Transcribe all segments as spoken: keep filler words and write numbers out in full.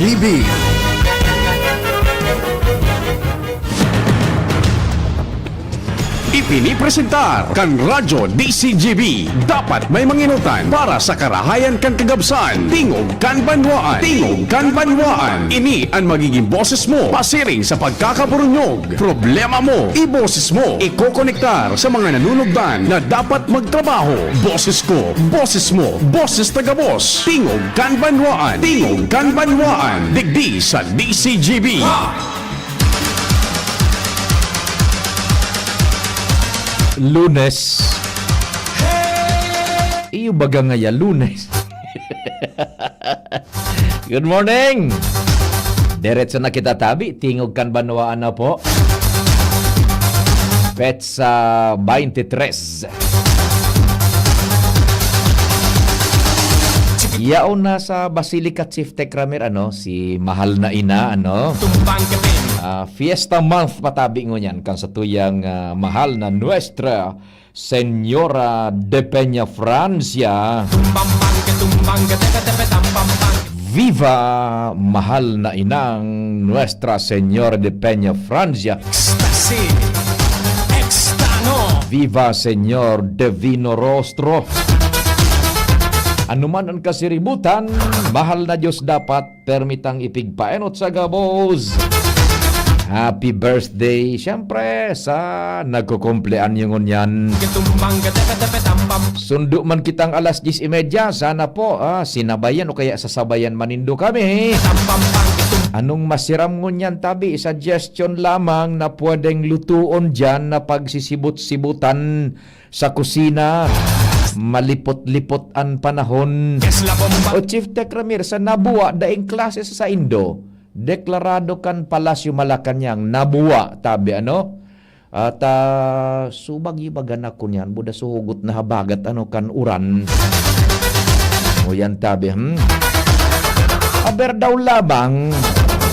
G B. Ipinipresentar kan Radyo D C G B. Dapat may manginutan para sa karahayan kan kagabsan. Tingog kan banwaan. Tingog kan banwaan. Ini an magiging boses mo pasiring sa pagkakaburunyog. Problema mo, iboses mo. Ikokonektar sa mga nanunugdan na dapat magtrabaho. Boses ko, boses mo, boses taga-Boss. Tingog kan banwaan. Tingog kan banwaan. Digdi sa D C G B. Lunes. Iyo baga ngaya, Lunes. Good morning! Diretso na kita tabi, Tingog kan Banwaan na po. Petsa twenty-three. Yaon na sa Basilica, Chief Tech Ramir, ano, si mahal na ina, ano? Tumbang ka din. Ah, fiesta month patabi ngunyan, kan sa tuyang, ah, mahal na Nuestra Señora de Peña Francia. Tumbang bang ka, tumbang ka, teka, tepe, tam, pam, pam. Viva, mahal na inang Nuestra Señora de Peña Francia. Ecstasy, ekstano. Viva, Señor Divino Rostro. Anuman ang kasiributan, mahal na Diyos dapat permitang ipigpaenot sa gabos. Happy birthday, siyempre, sa nagkukumpleanyo ngunyan. Katumbang ka, tepe, tepe, tam, pam. Sundo man kitang alas diyes y media, sana po, ah, sinabayan o kaya sasabayan man nindo kami. Tam, pam, pam, katum- Anong masiram ngunyan, tabi? Suggestion lamang na pwedeng lutuon diyan na pagsisibot-sibutan sa kusina. Malipot-lipot an panahon. Yes, La Bomba. O, Chief Tech Ramir, sa Nabua, daing klase sa saindo. Deklarado kan Palasyo Malacañang, Nabua, tabi, ano? At, ah, subag-ibagan ako niyan, buda suhugot na habagat, ano, kan uran. O yan, tabi, hmm? Aber daw labang,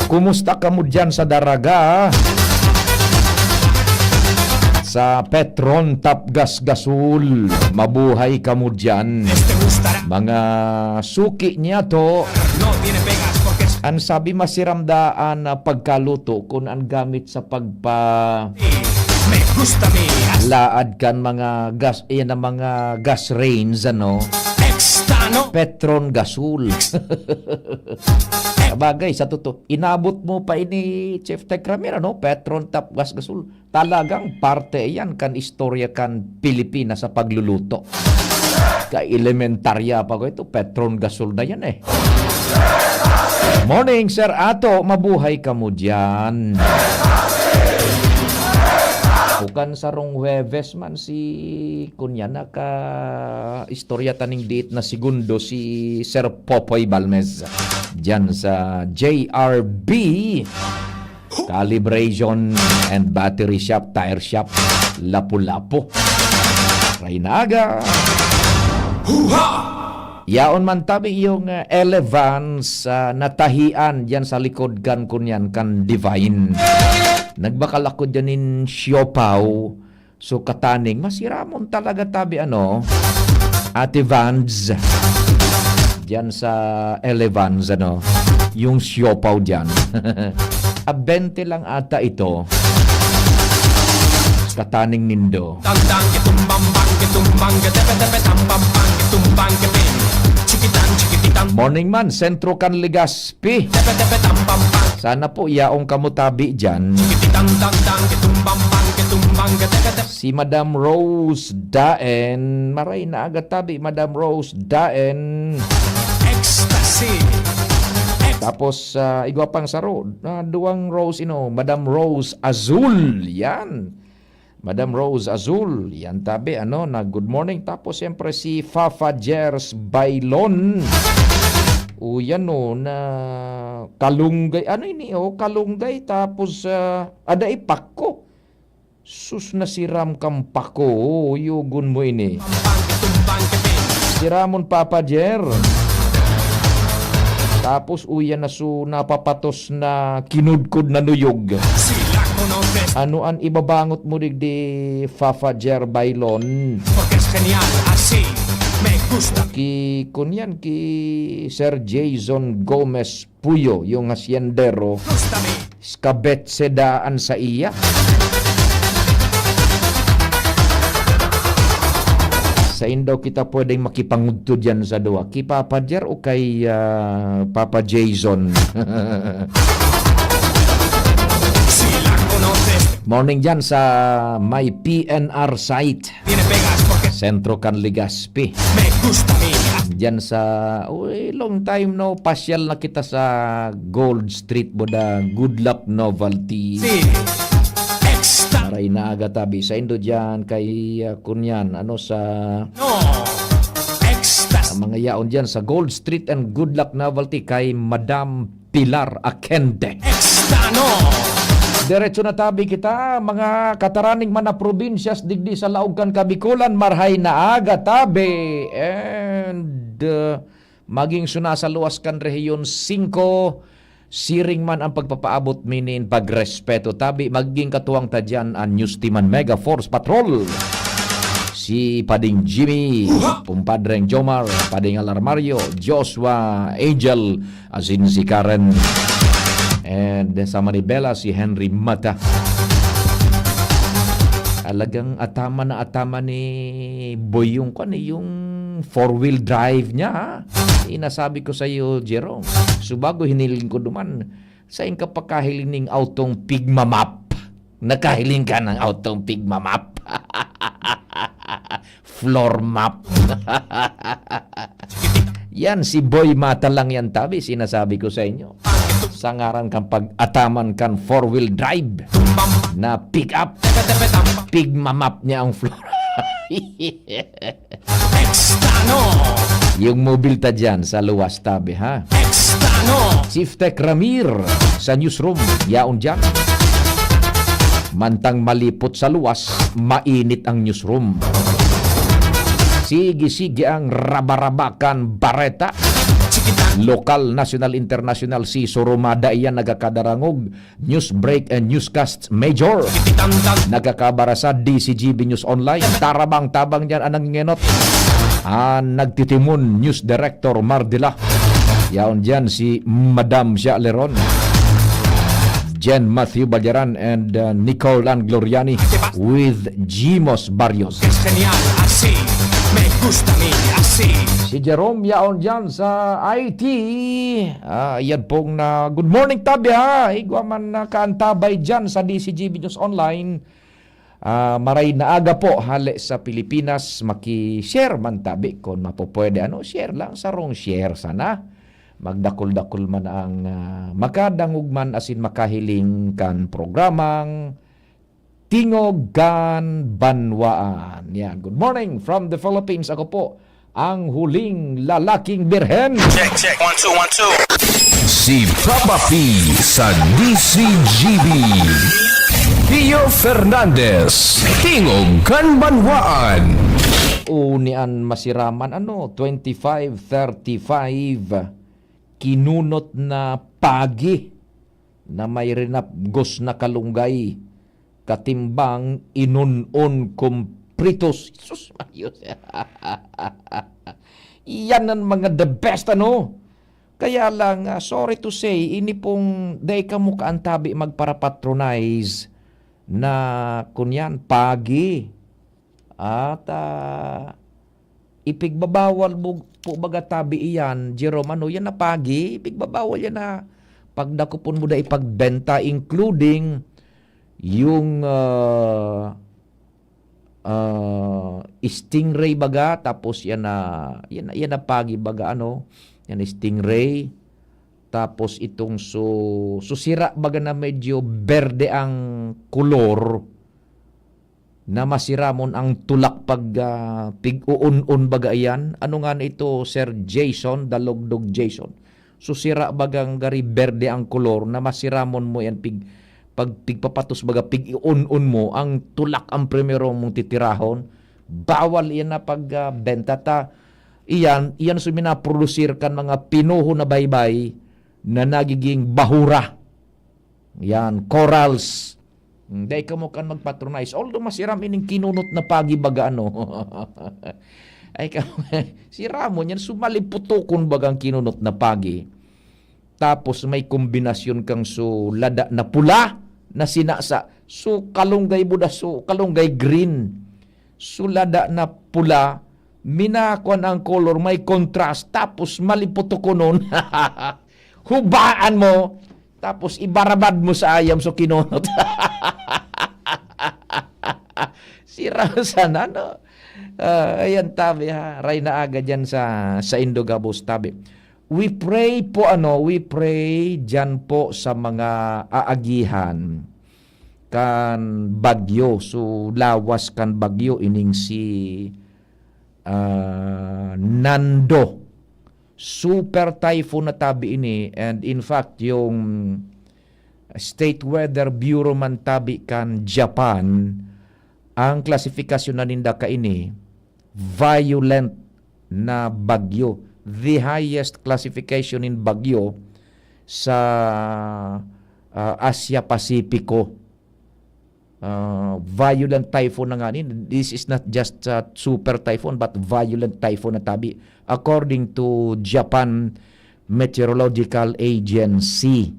kumusta kamo diyan sa Daraga? Sa Petron Tapgas Gasol, mabuhay kamo diyan. Este gustará. Mga suki niya to. No tiene pegas porque es- An sabi masiram daan na pagkaluto kun an gamit sa pagpa- Me gusta mi. Laad kan mga gas, iyan ang mga gas range, ano? Ekstano. Petron Gasol. Sabagay, sa totoo, inabot mo pa ini, Chief Tech Ramir, ano? Petron Tapgas Gasol. Talagang parte iyan kan istorya kan Pilipinas sa pagluluto. Ka-elementarya pa ko ito, Petron Gasol na yan eh. Morning, Sir Ato. Mabuhay kamo diyan. Bukan sarong Huwebes man si, kunya, naka-istorya taning diit na segundo si Sir Popoy Balmes diyan sa J R B Calibration and Battery Shop, Tire Shop, Lapu-Lapu. Raynaga. Huha! Yaon man tabi yung, ah, Elevans, ah, natahian diyan sa likod kan kunyan kan Divine. Nagbakal ako diyan nin siopaw. So, kataning, masiramon talaga tabi, ano, Ate Vans. Diyan sa Elevans, ano, yung siopaw diyan. A, bente lang ata ito. Kataning nindo. Tang, tang, kitumbang, bang, kitumbang, katepe, tepe, tam, pam, pam, kitumbang, kipin. Chikitan, chikititang. Morning man, Sentro kan Ligas. Pi. Sana po, yaong kamo tabi diyan. Si Madam Rose Daen, maray na aga tabi, Madam Rose Daen. Ecstasy. Ex- Tapos, ah, igwa pang saro, ah, duwang Rose, ino, Madam Rose Azul, yan. Madam Rose Azul, yan tabi, ano, na good morning. Tapos, siyempre, si Fafa Jers Bailon. O, yan, o, na kalunggay. Ano ini, o? Kalunggay, tapos, ah, ada ipako. Sus, nasiram kang pako. O, yugon mo ini. Siramon, Papa Jer. Tapos, uya na su napapatos na kinudkod na nuyog. Ano an ibabangot mo digdi, Fafa Jer Bailon? Porque es genial, así. Me gusta. Ki, kun yan, ki Sir Jason Gomez Puyo, yung hasyendero, Gusta me. Skabetse daan sa iya. Saindo kita pwedeng makipangudto dyan sa duwa. Ki Papa Jer o kay, ah, Papa Jason? Sila konotes. Morning dyan sa may P N R site. Tiene pegas porque Centro kan Legazpi. Me gusta me. Dyan sa, uy, long time no, pasyal na kita sa Gold Street, boda, Good Luck Novelty. Si Extra. Maray na aga tabi. Saindo dyan kay, ah, kunyan, ano sa No. Extra. Ang mga yaon dyan sa Gold Street and Good Luck Novelty kay Madam Pilar Akende. Extra, no. Diretso na tabi kita, mga kataraning man na probinsyas digdi sa laog kan Kabikolan, marhay na aga tabi. And, uh, maging suna sa luwas kan Rehiyon singko, siring man ang pagpapaabot mi nin pagrespeto tabi, magiging katuwang ta diyan an News Team an Mega Force Patrol. Si Pading Jimmy, Pumpadreng Jomar, Pading Alarmario, Joshua, Angel, asin si Karen. And sa Manibela, si Henry Mata. Talagang ataman na ataman ni Boy yung, kwan, eh, yung four-wheel drive niya, ha? Inasabi ko sa iyo, Jerome, subago hiniling ko duman, sain ka pakahiling ning autong pigmamap? Nakahiling ka ng autong pigmamap? Floor map. Yan, si Boy Mata lang yan, tabi, sinasabi ko sa inyo. Sa ngaran kan pag-ataman kan four-wheel drive na pick-up, pigmamap niya ang floor. Extra, no? Yung mobil ta dyan sa luwas, tabi, ha? Extra, no? Chief Tech Ramir sa newsroom, yaon dyan. Mantang malipot sa luwas, mainit ang newsroom. Sige-sige ang raba-raba kan bareta. Lokal, nasyonal, internasyonal, si Surumada iyan nagkakadarangog. News break and newscasts major. Nagkakabara sa D C G B News Online. Tarabang-tabang diyan ang nangingenot. Ang nagtitimon, News Director Mardila. Yaon diyan si Madam Sha Leron. Jen Matthew Balyaran and, uh, Nicole Ann Gloriani with Jimos Barrios. Es genial, así. Me gusta a mí, así. Si Jerome yaon diyan sa I T. Ah, yan pong na, good morning, tabi, ha. Igwa man na kaantabay diyan sa D C G B News Online. Ah, maray na aga po, hale sa Pilipinas, maki-share man tabi, kung mapopwede, ano, share lang, sarong share sana. Magdakul-dakul man ang, ah, makadangog man asin makahiling kan programang Tingog kan Banwaan. Yan. Good morning from the Philippines. Ako po ang huling lalaking birhen. Check, check. One, two, one, two. Si Papa P sa D C G B. Pio Fernandez, Tingog kan Banwaan. Uni an masiraman, ano, twenty-five thirty-five, kinunot na pagi na may rinapgos na kalunggay, katimbang inon-on kumpritos. Sus, Mario. Yan ang mga the best, ano? Kaya lang, ah, sorry to say, ini pong dai kamo kaantabi magparapatronize na kunyan, pagi. At, ah, ipigbabawal mo po baga tabi iyan, Jerome, ano, yan na pagi, ipigbabawal yan na pagdakupon mo na ipagbenta, including yung, ah, ah, stingray baga, tapos yan na, yan, yan na pagi baga, ano, yan na stingray, tapos itong su-, susira baga na medyo berde ang kulor, na masiramon ang tulak pag, ah, pig-uun-un baga iyan. Ano nga na ito, Sir Jason, Dalogdog Jason? So, sira bagang gari berde ang kolor na masiramon mo yan pig-, pag pigpapatos baga pig-uun-un mo, ang tulak ang primero mong titirahon. Bawal iyan na pag, ah, benta ta. Iyan, iyan so minaprodusir kan mga pinuho na baybay na nagiging bahura. Yan, corals. Hmm, dai kamo kan magpatronize. Although masiram ining kinunot na pagi baga, ano. Ay, ka-, siramon yan, so maliputokon bagang kinunot na pagi. Tapos may kombinasyon kang so lada na pula na sinasa. So kalunggay buda, so kalunggay green. So lada na pula, minakuan ang color, may contrast, tapos maliputokonon. Hubaan mo, tapos ibarabad mo sa ayam so kinunot. Sira sana, no? Ah, ayan, tabi, ha. Ray na aga dyan sa, sa Indo gabos, tabi. We pray po, ano, we pray dyan po sa mga aagihan kan bagyo. So, lawas kan bagyo, ining si, ah, Nando. Super typhoon na tabi ini. And in fact, yung State Weather Bureau man tabi kan Japan, ang klasifikasyon na ninda kaini, violent na bagyo. The highest classification in bagyo sa, ah, Asia Pacifico. Ah, violent typhoon na nga ni. This is not just a super typhoon, but violent typhoon na tabi, according to Japan Meteorological Agency.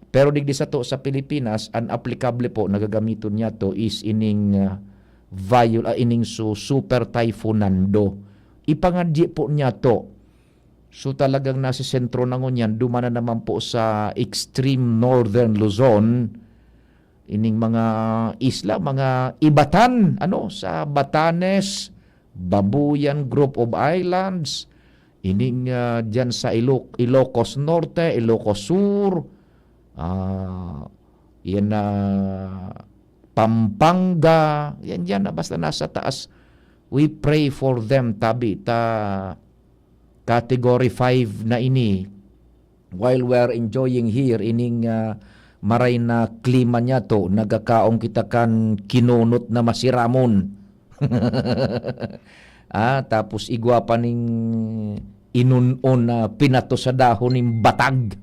Pero digdi sato sa Pilipinas, an applicable po na gagamiton niyato is ining, ah, viol-, ah, ining su-, Super Typhoon Nando. Ipangadyi po niyato. So, talagang nasa sentro na ngunyan, duman na naman po sa extreme northern Luzon, ining mga isla, mga ibatan, ano, sa Batanes, Babuyan Group of Islands, ining, ah, diyan sa Ilo-, Ilocos Norte, Ilocos Sur, ah, yan na Pampanga, yan diyan na basta nasa taas. We pray for them, tabi ta category five na ini. While we are enjoying here, ining, ah, maray na klima niyato, nagkakaon kita kan kinunot na masiramon. Ah, tapos igwa pa ning inun-on na pinato sa dahon ning batag.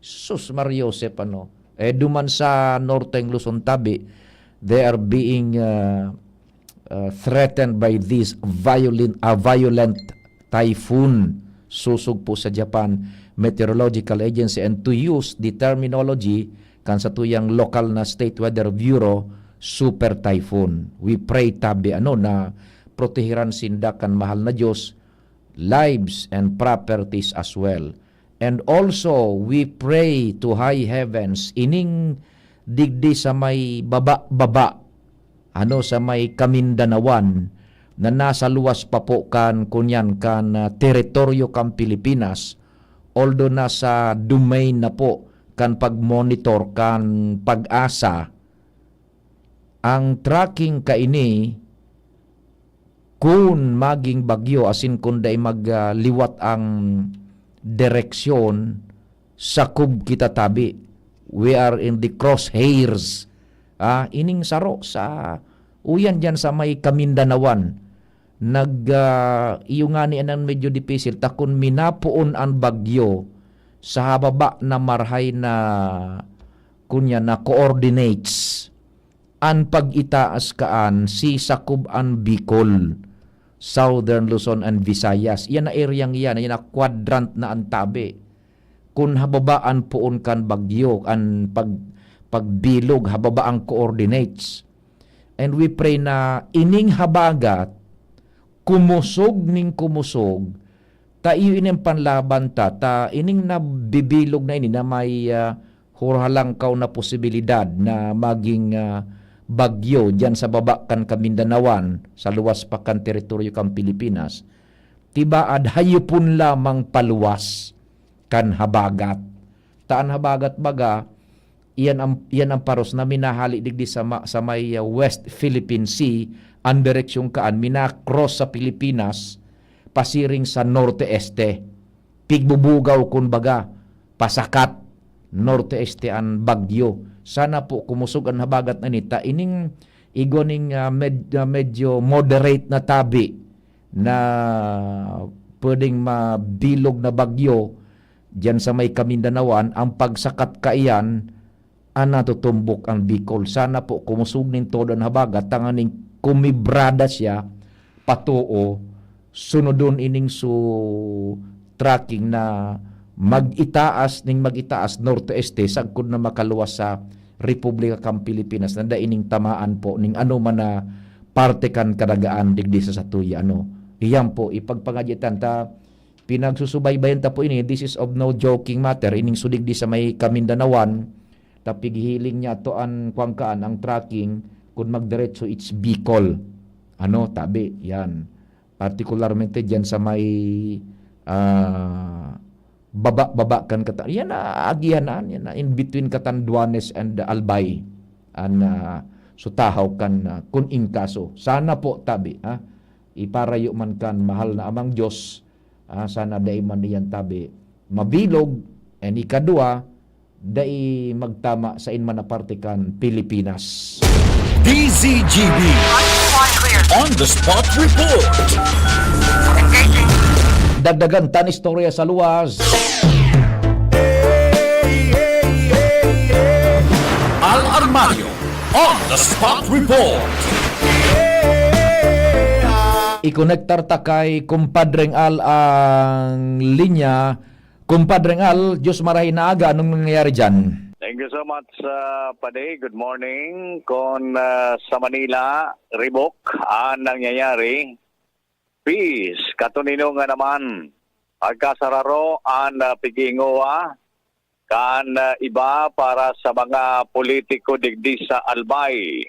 Sus, Mario Josep, ano? Eh, duman sa Norteng Luzon tabi, they are being, ah, ah, threatened by this violent, ah, violent typhoon, susog po sa Japan Meteorological Agency, and to use the terminology kan satuyang lokal na State Weather Bureau, super typhoon. We pray tabi, ano, na protehiran sinda kan mahal na Diyos, lives and properties as well. And also, we pray to high heavens, ining digdi sa may baba-baba, ano, sa may Kamindanawan, na nasa luwas pa po kan, kunyan, kan, ah, teritoryo kan Pilipinas, although nasa domain na po kan pag-monitor kan PAGASA, ang tracking kaini, kun maging bagyo, asin kun dai mag, ah, liwat ang direksyon, sakob kita tabi. We are in the crosshairs. Ah, ining saro sa uyan diyan sa may Kamindanawan. Nag, ah, iyo ngani an medyo dipisil ta kun minapoon an bagyo sa hababa na marhay na, kunya, na coordinates. An pag-itaas kaan, sisakob an Bicol, Southern Luzon and Visayas. Iyan na areang iyan, iyan na quadrant na an tabi. Kun hababa an poon kan bagyo, an pag-, pagbilog, hababa ang coordinates. And we pray na ining habagat, kumusog ning kumusog, ta iyo ini an panlaban ta, ta ining nabibilog na ini na may, ah, hurhalangkaw na posibilidad na maging, ah, bagyo diyan sa baba kan Kamindanawan, sa luwas pa kan teritoryo kan Pilipinas, tibaad hayopon lamang paluwas kan habagat. Ta an habagat baga, iyan ang, iyan ang paros na minahali digdi sa ma-, sa may, ah, West Philippine Sea, ang direksyon kaan, mina-cross sa Pilipinas, pasiring sa norte-este. Pigbubugaw, kun baga, pasakat, norte-este an bagyo. Sana po kumusog an habagat na nita, ining igwa ning, ah, med-, ah, medyo moderate na tabi na pwedeng mabilog na bagyo diyan sa may Kamindanawan, ang pagsakat kaiyan, an natutumbok ang Bicol. Sana po kumusog nin todo an habagat, tanganing kumibrada siya patoo sunodon ining su tracking na mag-itaas ning mag-itaas, norte-este, sagkod na makaluwas sa Republika kan Pilipinas, na dai ning tamaan po ning anoman na parte kan kadagaan digdi sa satuya, ano. Iyan po, ipagpangadyetan ta, pinagsusubaybayan ta po ini, this is of no joking matter, ining su digdi sa may Kamindanawan, ta pighihiling niya to an, kuwan kaan, ang tracking, kun magdiretso, it's Bicol. Ano, tabi, yan. Partikularmente diyan sa may, ah, baba-baba kan Catan-, yan na, agihan na, yan na, in between Catanduanes and Albay. An, ah, sutahaw kan, ah, kun in kaso. Sana po, tabi, ha? Iparayo man kan mahal na Amang Diyos, ah, sana dai man iyan, tabi, mabilog, and ikadwa, dai magtama sa inman na parte kan Pilipinas. D Z G B On the Spot Report. Dagdagan tan istorya sa luwas. Al Armario On the Spot Report. Ikonektar ta kay Kumpadreng Al ang linya. Kumpadreng Al, Diyos marahay na aga, anong nangyayari dyan? Thank you so much, uh, Pade. Good morning. Kon uh, sa Manila, ribok ang nangyayari. Peace, katuninongan naman. Pagkasararo ang uh, pigingowa kan uh, iba para sa mga politiko digdi sa Albay.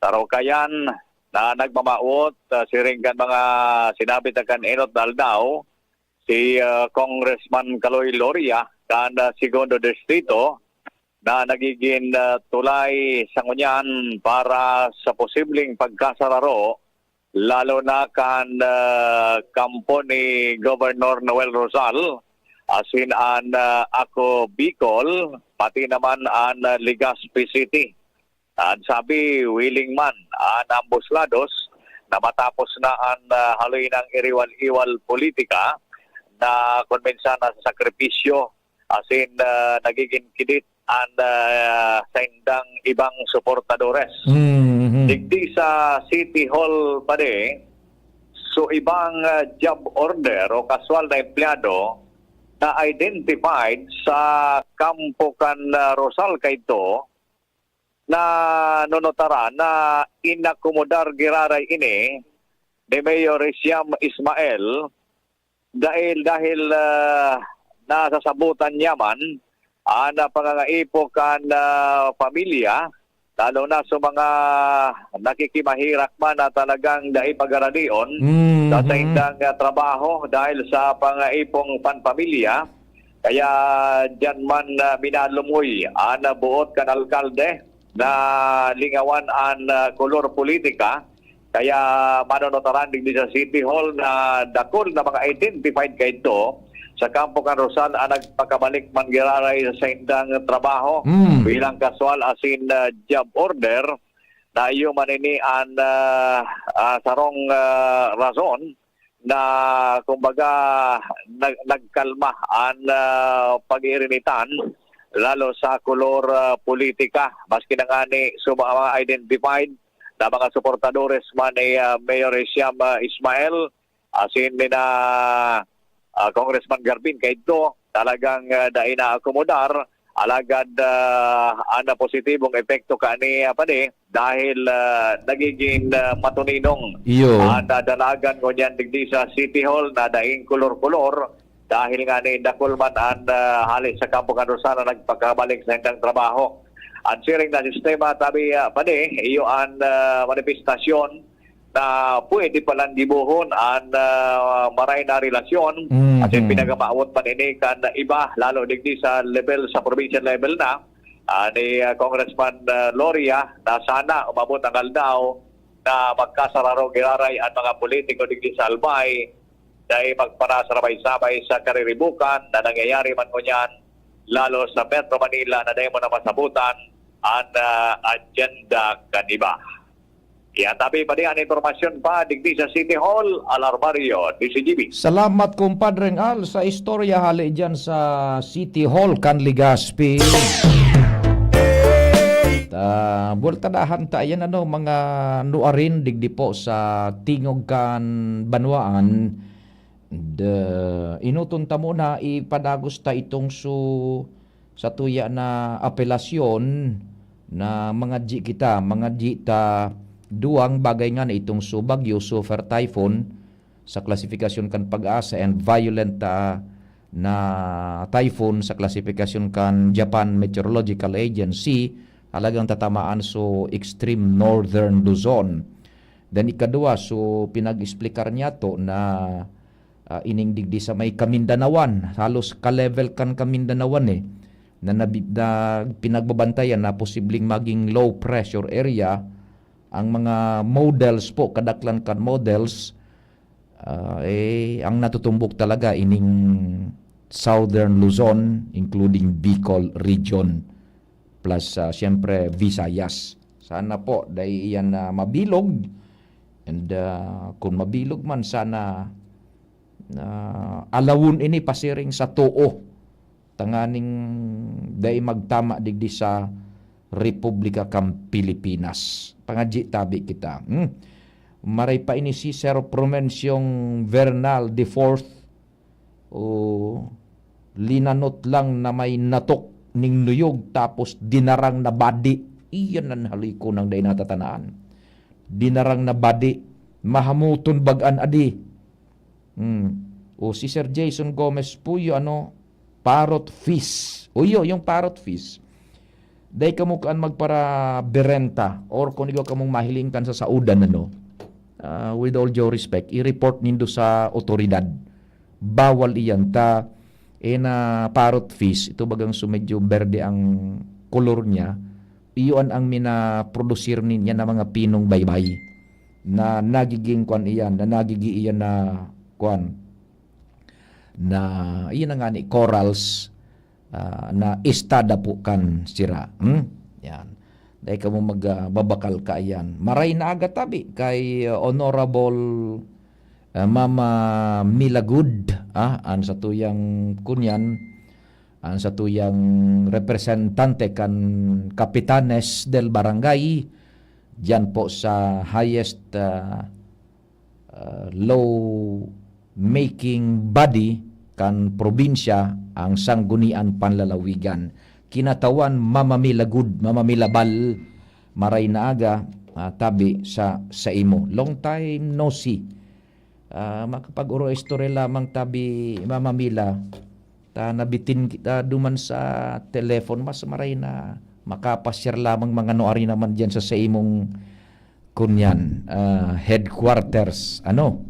Tarukayan na nagmamawot uh, siring kan mga sinabi ta kan enot na aldaw, si uh, Congressman Kaloy Loria kan uh, Segundo Distrito na nagiging uh, tulay sa ngunyan para sa posibleng pagkasararo, lalo na kan uh, kampo ni Governor Noel Rosal, asin an uh, Ako Bicol, pati naman an uh, Legazpi City. An sabi, willing man an ambos lados na matapos na an uh, haloy nang iriwal-iwal politika na kun minsan nasasakripisyo asin uh, nagiging kidit an uh, saindang ibang suportadores. Mhm. Digdi sa City Hall pa di, so ibang uh, job order o kaswal na empleyado na identified sa kampo kan uh, Rosal kaito na nonotara na inakomodar giraray ini ni Mayor Resiam Ismael dahil dahil uh, nasasabutan niya man ang uh, pangangaipo kan uh, pamilya, lalo na sa mga nakikimahirak man na talagang dai pagaradion Mhm. sa saindang uh, trabaho dahil sa pangaipong panpamilya. Kaya diyan man uh, minalumhoy ang uh, buot kan alkalde na lingawan an uh, kolor politika. Kaya manonotaran digdi sa City Hall na dakul na mga identified kaidto sa kampo kan Rosal ang nagpakabalik man giraray sa saindang trabaho Mm. bilang kaswal asin uh, job order na iyo man ini an uh, uh, sarong uh, rason na kumbaga nag- nagkalma an uh, pag-iirinitan lalo sa kolor uh, politika, maski na ngani sa mga identified na mga suportadores man ni uh, Mayor Resiam uh, Ismael asin ni na uh, Congressman Garbin kaidto, talagang uh, dai na akomodar. Alagad uh, ang positibong epekto kani uh, pa di dahil uh, nagiging uh, matuninong Iyo. ang uh, dalagan ngunyan digdi sa City Hall na daing kolor-kolor dahil nga ni dakul man ang uh, hali sa kampo kan Rosal na nagpakabalik sa indang trabaho. Ang siring na sistema tabi uh, pa di, iyo ang uh, manifestasyon na pwede palang gibohon ang uh, maray na relasyon Mhm. at yung pinagamawot man ini kan iba, lalo digdi sa level, sa provincial level na, ah, ni ah, Congressman ah, Loria, na sana umabot ang aldaw na magkasararo giraray ang mga politiko digdi sa Albay, dahil magparasabay-sabay sa kariribukan na nangyayari man ngunyan, lalo sa Metro Manila na dahil mo na masabutan ang ah, agenda kan iba. Yan, tabi pa diyan, impormasyon pa digdi sa City Hall, Alarmario, D C G B. Salamat, Kumpadreng Al, sa istorya hali dyan sa City Hall kan Legazpi. Ta, buweltadahan ta yan, ano, mga nuarin digdi po sa tingog kan banwaan. The, inuton ta muna, ipadagos ta itong su-, sa tuya na apelasyon na mangadyi kita, mangadyi ta duwang bagay nga na itong su bagyo, super typhoon, sa klasifikasyon kan PAGASA and violent, ah, na typhoon sa klasifikasyon kan Japan Meteorological Agency, talagang tatamaan so extreme northern Luzon. Then ikadua, so pinag-explicar niya to na, ah, ining digdi sa may Kamindanawan, halos ka-level kan Kamindanawan eh, na, nabi- na pinagbabantayan na posibleng maging low pressure area ang mga models po, kadaklan kan models, ah, eh, ang natutumbok talaga ining Southern Luzon, including Bicol region, plus, ah, siyempre, Visayas. Sana po, dai iyan na mabilog. And, ah, kung mabilog man, sana, ah, alawon ini pasiring sa too. Tanganing dai magtama digdi sa Republika kan Pilipinas. Pangadyi tabi kita. Hmm. Maray pa ini si Sir Promensyong Vernal the fourth. O, linanot lang na may natok ning luyog tapos dinarang na badi. Iyan an haliko nang dai natatanaan. Dinarang na badi. Mahamuton bag-an adi. Hmm. O si Sir Jason Gomez Puyo, ano, parrot fish. O yo, yung parrot fish. Dai kamo kaan magparaberenta or kung igwa kamong mahiling kan sa saudan, ano, ah, with all due respect, i-report nindo sa otoridad. Bawal iyan ta, eh, na parrot fish, ito bagang so medyo berde ang kolor niya, iyon ang minaprodusir niya na mga pinong baybay na nagiging kwan iyan, na nagigi iyan na kwan, na, iyan na nga ni corals, ah, na istada po kan sira. Hmm? Yan. Dai kamo mag, ah, babakal ka iyan. Maray na aga tabi kay, ah, Honorable, ah, Mama Milagud, ah, an satuyang kunyan, an satuyang representante kan Capitanes del Barangay, diyan po sa highest, ah, ah, law making body kan probinsya, ang Sanggunian Panlalawigan. Kinatawan, Mama Milagud, Mama Milabal, maray na aga, ah, tabi sa, sa imo. Long time no see. Ah, makapag-oro istorya lamang tabi, Mama Mila. Ta nabitin kita duman sa telephone, mas maray na makapasyar lamang mga nuari naman diyan sa, sa imong kunyan, ah, headquarters, ano?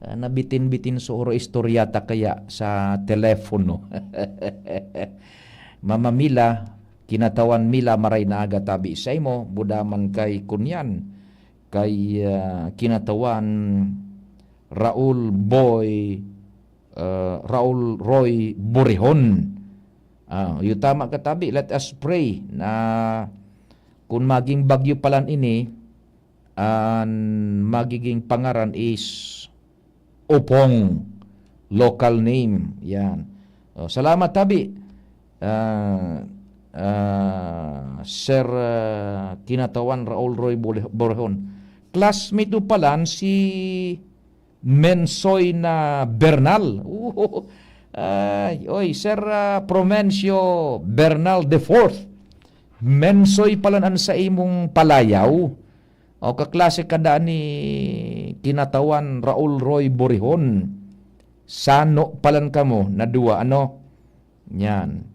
Ah, nabitin-bitin so oro istorya ta kaya sa telepono. Mama Mila, Kinatawan Mila, maray na aga tabi sa imo, buda man kay kunyan, kay, ah, Kinatawan Raul Boy, ah, Raul Roy Borihon. Ah, iyo tama ka tabi, let us pray na kun maging bagyo palan ini, an magiging pangaran is Opong, local name. Yan. Oh, salamat tabi. Ah, ah, Sir, ah, Kinatawan Raul Roy Bole-, Borjon. Classmate mo palan si Mensoy na Bernal. Oo. Ay, oy, Sir, ah, Promencio Bernal the fourth. Mensoy palan an sa imong palayaw. O kaklase ka daan ni Kinatawan Raul Roy Borihon. Sano palan kamo na duwa, ano? Yan.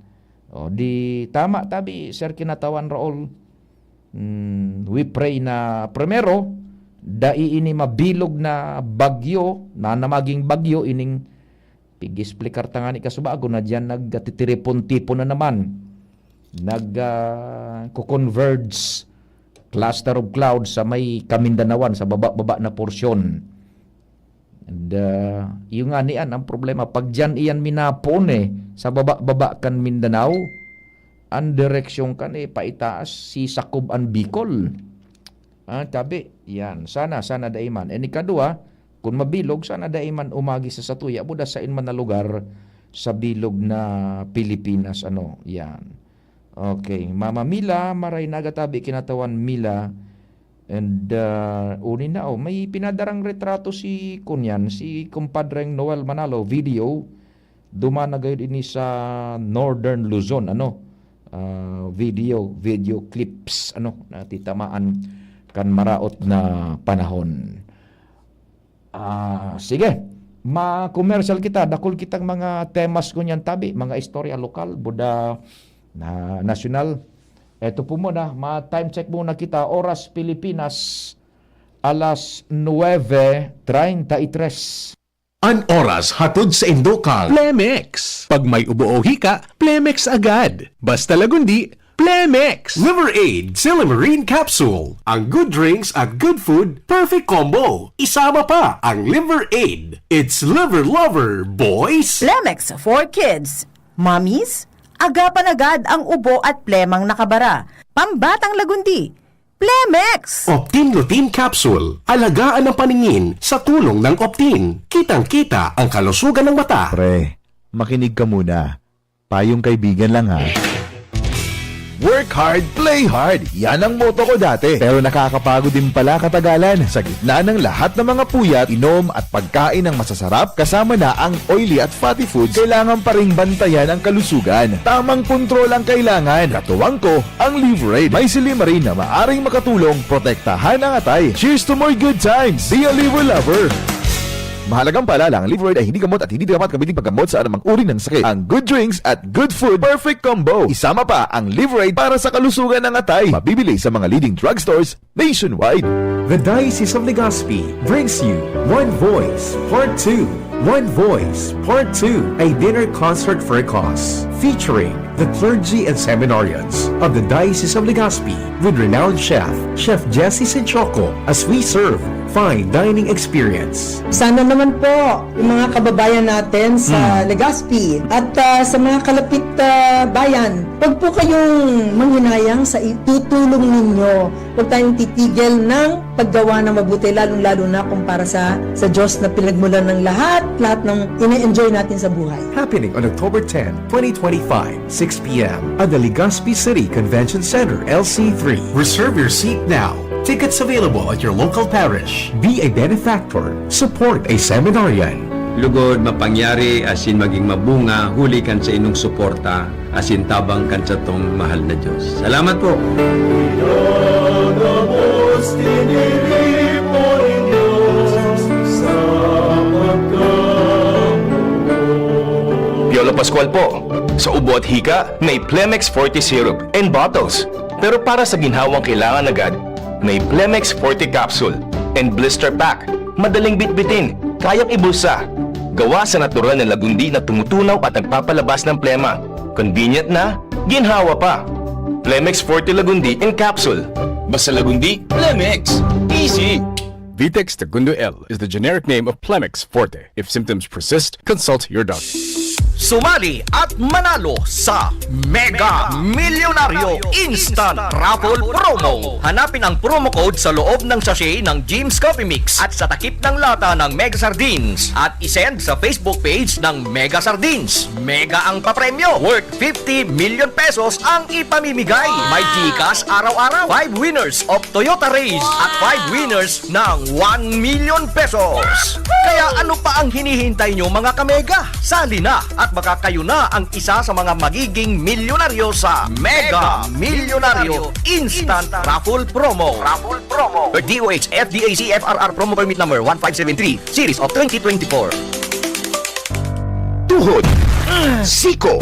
O, di tama tabi, Sir Kinatawan Raul. Hmm, we pray na primero, dai ini mabilog na bagyo, na, na maging bagyo ining pig-explicar ta ngani kasubago na diyan nagtitiripon-tipon na naman. Nag, ah, co-converge cluster of clouds sa may Kamindanawan, sa baba-baba na porsyon. And, ah, yung nga niyan ang problema. Pag diyan iyan minapoon eh, sa baba-baba kan Mindanao, ang direksyon kan eh, paitaas, si sakob an Bicol. Ah, tabi, yan. Sana, sana dai man. And ikadua, kun mabilog, sana dai man umagi sa satuya, buda sa in man na lugar sa bilog na Pilipinas, ano, yan. Okay, Mama Mila, maray na aga tabi, Kinatawan Mila, And, ah, uni na, oh, may pinadarang retrato si, kunyan, si kumpadreng Noel Manalo, video. Duman na gayod ini sa Northern Luzon, ano? Ah, video, video clips, ano, na titamaan kan maraot na panahon. Ah, sige. Ma-commercial kita, dakul kitang mga temas ngunyan tabi, mga istorya lokal, buda na nasyonal. Eto po muna, ma-time check muna kita, oras Pilipinas, alas nuebe treinta y tres. An oras hatod sa indo kan Plemex. Pag may ubo o hika, Plemex agad. Basta lagundi, Plemex! Liver Aid Silimarin Capsule. Ang good drinks at good food, perfect combo. Isama pa ang Liver Aid. It's Liver Lover, boys! Plemex for kids. Mommies, agapan agad ang ubo at plemang nakabara. Pambatang lagundi, Plemex! Optin Lutein Capsule. Alagaan ang paningin sa tulong ng Optin. Kitang-kita ang kalusugan ng mata. Pre, makinig ka muna. Payong kaibigan lang, ha. Work hard, play hard. Yan ang motto ko dati. Pero nakakapagod din pala katagalan. Sa gitna ng lahat ng mga puyat, inom at pagkain ng masasarap, kasama na ang oily at fatty foods, kailangan pa ring bantayan ang kalusugan. Tamang kontrol ang kailangan. Katuwang ko, ang Liverade. May silimarin na maaring makatulong protektahan ang atay. Cheers to more good times! Be a Liver Lover! Mahalagang paalala, ang Liverade ay hindi gamot at hindi dapat gamitin paggamot sa anumang uri ng sakit. Ang good drinks at good food, perfect combo. Isama pa ang Liverade para sa kalusugan ng atay. Mabibili sa mga leading drugstores nationwide. The Diocese of Legazpi brings you One Voice, Part two. One Voice, Part two, a dinner concert for a cause, featuring the clergy and seminarians of the Diocese of Legazpi with renowned chef, Chef Jesse Sinchoco, as we serve fine dining experience. Sana naman po, yung mga kababayan natin sa Hmm. Legazpi at, ah, sa mga kalapit, ah, bayan, wag po kayong manghinayang sa itutulong ninyo. Huwag tayong titigil ng paggawa ng mabuti, lalong-lalo na kung para sa, sa Diyos na pinagmulan ng lahat, lahat ng ine-enjoy natin sa buhay. Happening on October ten, twenty twenty-five, six p m at the Legazpi City Convention Center, L C three. Reserve your seat now. Tickets available at your local parish. Be a benefactor. Support a seminarian. Lugod, mapangyari, asin maging mabunga, huli kan sa inong suporta, asin tabang kan satong mahal na Diyos. Salamat po! Pinagabos, tiniripo nin Diyos sa pagkamugot. Piolo Pascual po. Sa ubo at hika, may Plemex Forte Syrup and bottles. Pero para sa ginhawang kailangan agad, may Plemex Forte Capsule and Blister Pack. Madaling bitbitin, kayang ibulsa. Gawa sa natural na lagundi na tumutunaw at nagpapalabas ng plema. Convenient na, ginhawa pa. Plemex Forte Lagundi in Capsule. Basta lagundi, Plemex. Easy! Vitex Segundo L is the generic name of Plemex Forte. If symptoms persist, consult your doctor. Sumali at manalo sa Mega Milyonaryo Instant Raffle Promo. Hanapin ang promo code sa loob ng sachet ng Jim's Coffee Mix at sa takip ng lata ng Mega Sardines at isend sa Facebook page ng Mega Sardines. Mega ang papremyo, worth fifty million pesos ang ipamimigay. May GCash araw-araw, five winners of Toyota Rays at five winners ng one million pesos. Kaya ano pa ang hinihintay nyo, mga kamega? Sali na at baka kayo na ang isa sa mga magiging milyonaryo sa Mega Milyonaryo Instant Raffle Promo. Raffle Promo. D O H F D A C F R R Promo Permit Number one five seven three, Series of twenty twenty-four. Tuhod, siko,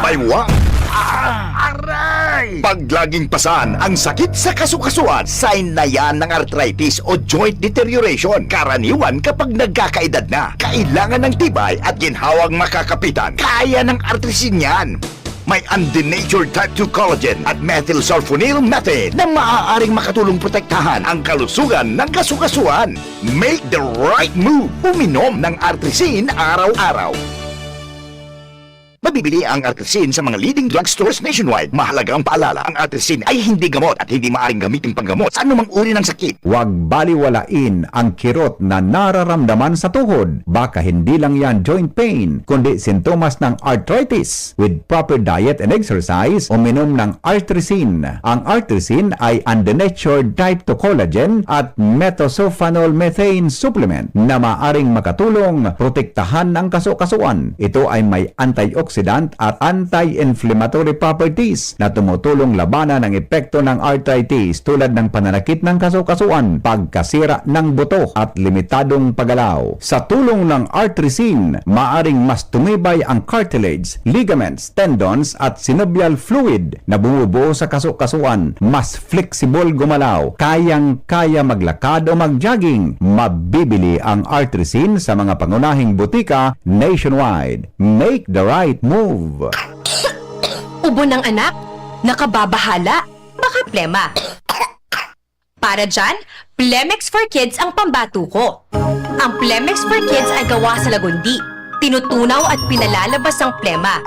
baywa, aray! Pag laging pasan ang sakit sa kasukasuan, sign na yan ng arthritis o joint deterioration. Karaniwan kapag nagkakaedad na, kailangan ng tibay at ginhawang makakapitan. Kaya ng Artrisin yan. May undenatured type two collagen at methylsulfonyl methane na maaaring makatulong protektahan ang kalusugan ng kasukasuan. Make the right move. Uminom ng Artrisin araw-araw. Mabibili ang Artrisin sa mga leading drugstores nationwide. Mahalagang paalala, ang Artrisin ay hindi gamot at hindi maaring gamitin panggamot sa anumang uri ng sakit. Huwag baliwalain ang kirot na nararamdaman sa tuhod. Baka hindi lang yan joint pain, kundi sintomas ng arthritis. With proper diet and exercise, uminom ng Artrisin. Ang Artrisin ay undenatured type two collagen at methylsulfonyl methane supplement na maaring makatulong protektahan ang kaso-kasuan. Ito ay may antioxidant at anti-inflammatory properties na tumutulong labanan ang epekto ng arthritis, tulad ng pananakit ng kaso-kasuan, pagkasira ng buto, at limitadong paggalaw. Sa tulong ng Artrisin, maaring mas tumibay ang cartilage, ligaments, tendons, at synovial fluid na bumubuo sa kaso-kasuan. Mas flexible gumalaw, kayang-kaya maglakad o mag-jogging. Mabibili ang Artrisin sa mga pangunahing butika nationwide. Make the right move. Ubo ng anak? Nakababahala? Baka plema. Para dyan, Plemex for Kids ang pambato ko. Ang Plemex for Kids ay gawa sa lagundi. Tinutunaw at pinalalabas ang plema.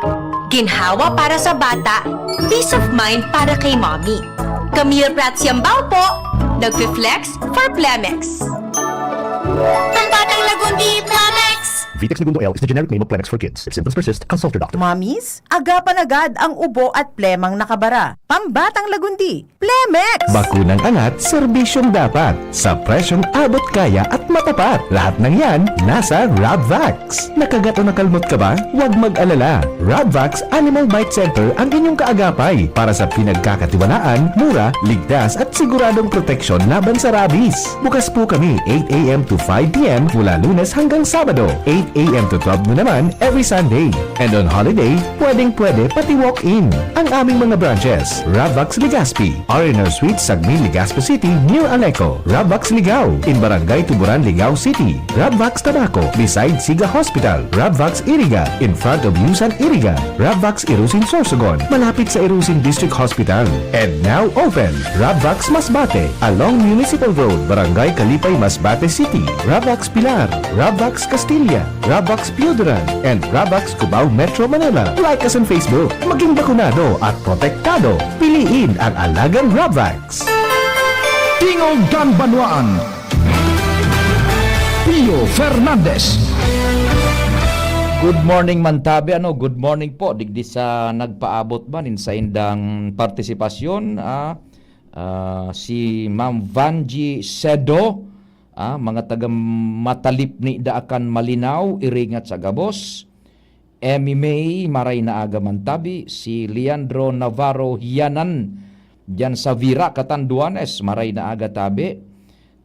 Ginhawa para sa bata, peace of mind para kay mommy. Camille Prats Yambao po, nagfi-flex for Plemex. Pambatang Lagundi, Plemex! Vitex Negundo L is the generic name of Plemex for kids. If symptoms persist, consult your doctor. Mamis, agapan agad ang ubo at plemang nakabara. Pambatang Lagundi, Plemex! Bakunang angat, serbisyong dapat. Sa presyong abot kaya at matapat. Lahat ng yan, nasa Rabvax. Nakagat o nakalmot ka ba? Huwag mag-alala. Rabvax Animal Bite Center ang inyong kaagapay para sa pinagkakatiwalaan, mura, ligtas at siguradong proteksyon laban sa rabies. Bukas po kami eight a.m. to five p.m. mula Lunes hanggang Sabado, eight a.m. to twelve noon naman every Sunday. And on holiday, pwedeng-pwede pati walk-in. Ang aming mga branches, Rabvax Legazpi, R and R Suite, Sagmin, Legazpi City, near Aleco. Rabvax Ligao, in Barangay Tuburan, Ligao City. Rabvax Tabaco, beside Siga Hospital. Rabvax Iriga, in front of Yusan Iriga. Rabvax Irusin Sorsogon, malapit sa Irusin District Hospital. And now open, Rabvax Masbate, along Municipal Road, Barangay Kalipay, Masbate City. Rabvax Pilar, Rabvax Castilla, Rabvax Pioduran, and Rabvax Cubao, Metro Manila. Like us on Facebook. Maging bakunado at protektado. Piliin ang alagang Rabvax. Tingog kan Banwaan, Pio Fernandez. Good morning, Mantabi. Ano, good morning po. Digdi sa nagpaabot man in saindang partisipasyon, ah, ah, si Ma'am Vanji Sedo, ah, mga taga Matalipni, Daakan, Malinao, Iringat sa Gabos. Emmy May, maray na aga man tabi. Si Leandro Navarro Hianan, diyan sa Vira, Catanduanes, maray na aga tabi.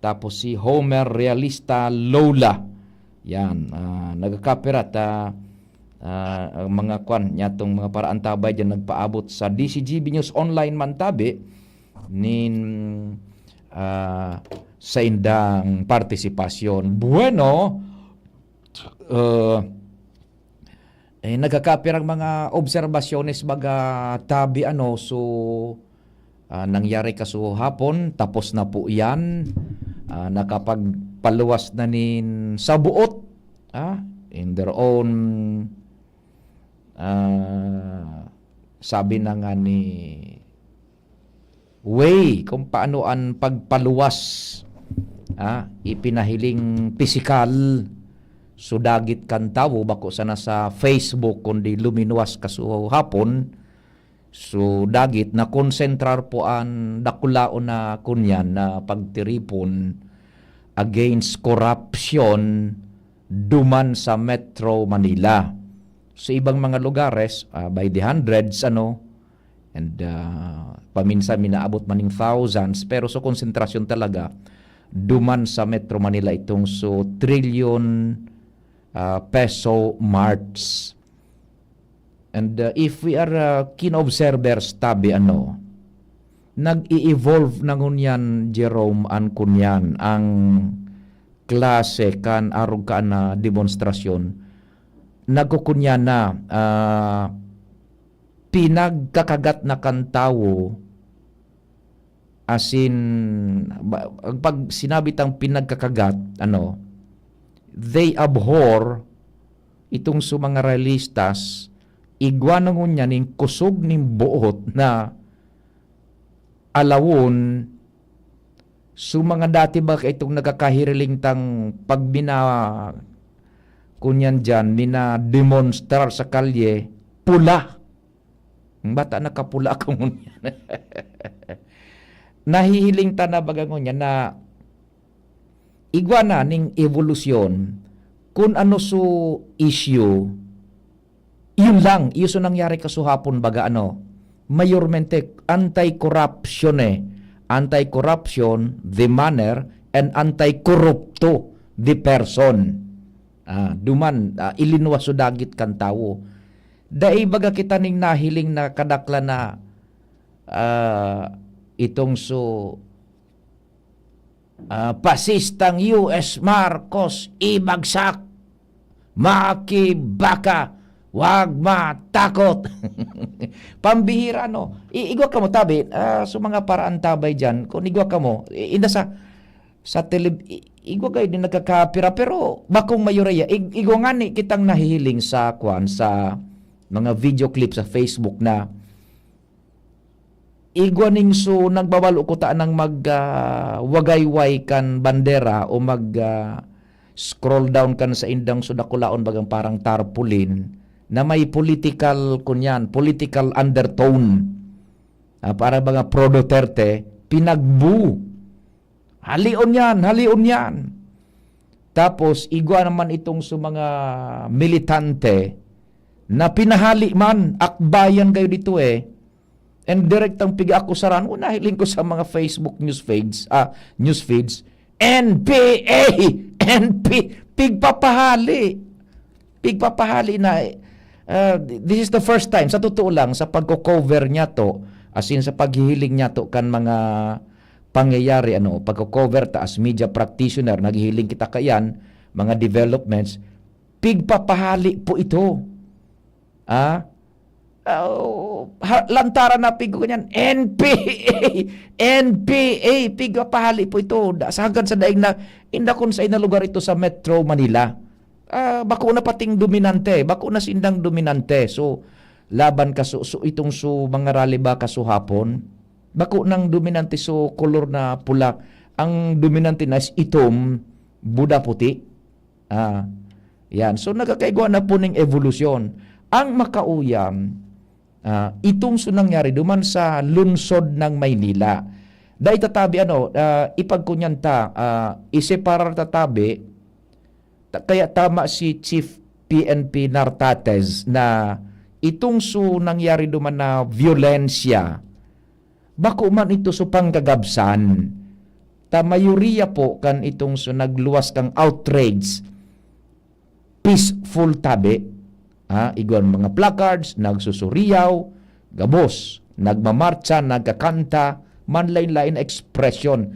Tapos si Homer Realista Lola. Yan, ah, nagkakapirat, ah, ah, ang mga kwan, nyatong mga paraantabay diyan nagpaabot sa D C G B News Online man tabi nin, ah, saindang partisipasyon. Bueno, ah, eh, nagkakapirang mga obserbasyones baga tabi, ano, so, ah, nangyari kasuhapon, tapos na po yan. Ah, nakapagpaluwas na nin sabuot, ah, in their own, ah, sabi na nga ni way kung paano an pagpaluwas, ah, ipinahiling pisikal. So, dagit kan tawo, bako sana sa Facebook, kundi luminuwas kasuhapon. So, dagit, nakonsentrar po an dakulaon na kunyan na pagtiripon against corruption duman sa Metro Manila. Sa ibang mga lugares, ah, by the hundreds, ano, and, ah, paminsan minaabot man ning thousands, pero sa konsentrasyon talaga, duman sa Metro Manila itong so trillion, ah, peso marts. And, ah, if we are, ah, keen observers, tabi, ano, nag-i-evolve na ngunyan, Jerome, an kunyan, ang klase kan arog kaan na demonstrasyon. Nagkukunyan na, ah, pinagkakagat na kan tawo, asin, ba-, pag sinabi tang pinagkakagat, ano, they abhor itong so mga realistas, Igwa na ngunyan nin kusog nin boot na alawon, so mga dati ba kaitong nagkakahiriling tang pag mina-, kunyan diyan, mina-demonstrar sa kalye, pula. Ang bata nakapula ka ngunyan. Nahihiling ta na baga ngunyan na igwa na ning ebolusyon, kun ano so issue, yun lang, iyo so nangyari kasuhapon, baga ano, mayormente, anti-corruption eh. Anti-corruption, the manner, and anti-korupto, the person. Ah, duman, ah, ilinuwas so dagit kan tawo. Dai baga kita ning nahiling na kadaklan na, ah, itong so, ah, pasistang U S Marcos, ibagsak, makibaka, wag matakot. Pambihira, no? I-, igwa kamo, tabi, ah, so mga paraan tabay dyan, kung igwa kamo, i-, inda sa, sa teleb-, i-, igwa kayo din nagkakapira, pero bakong mayoriya, ig-, igwa nga ni kitang nahihiling sa, kwan, sa mga video clip sa Facebook na igwa ning so nagbabalo ko ta nang mag, ah, wagayway kan bandera o mag, ah, scroll down kan saindang so dakulaon bagang parang tarpaulin na may political, kunyan, political undertone. Ah, para mga pro Duterte, pinagbu. Halion yan, halion yan. Tapos, igwa naman itong sa mga militante na pinahali man, akbayan kayo dito eh. And direktang piga-akusaran, o nahiling ko sa mga Facebook news feeds, ah, news feeds, N P A, N P, pigpapahali. Pigpapahali na, ah, this is the first time, sa totoo lang, sa pagko-cover niya to, as in sa paghihiling niya to kan mga pangyayari, ano, pagko-cover ta as media practitioner, naghihiling kita kayan, mga developments, pigpapahali po ito. Ah? Ah, ha, lantaran na pig ko kanyan, N P A, N P A, pigpapahali po ito. Da-, sa hanggang sa daing na, inda kun sa ina lugar ito sa Metro Manila. Ah, bako na pating dominante, bako na sindang dominante. So, laban ka, so, so, itong so, mga rally ba kasuhapon, bako nang dominante so kolor na pula. Ang dominante na is itom, buda puti. Ah, yan. So, nagkakaigwa na po ning ebolusyon. Ang makauyan, ah, itong so nangyari duman sa lungsod ng Maynila. Dai tatabi, ano, ah, ipagkunyan ta, ah, iseparar tatabi, ta-, kaya tama si Chief P N P Nartates na itong so nangyari duman na vyolensya, bako man ito so panggagabsan. Ta mayoriya po kan itong so nagluwas kang outrage, peaceful tabi. Ha? Igwan mga placards, nagsusuriyaw, gabos, nagmamartsa, nagkakanta, manlain-lain na ekspresyon.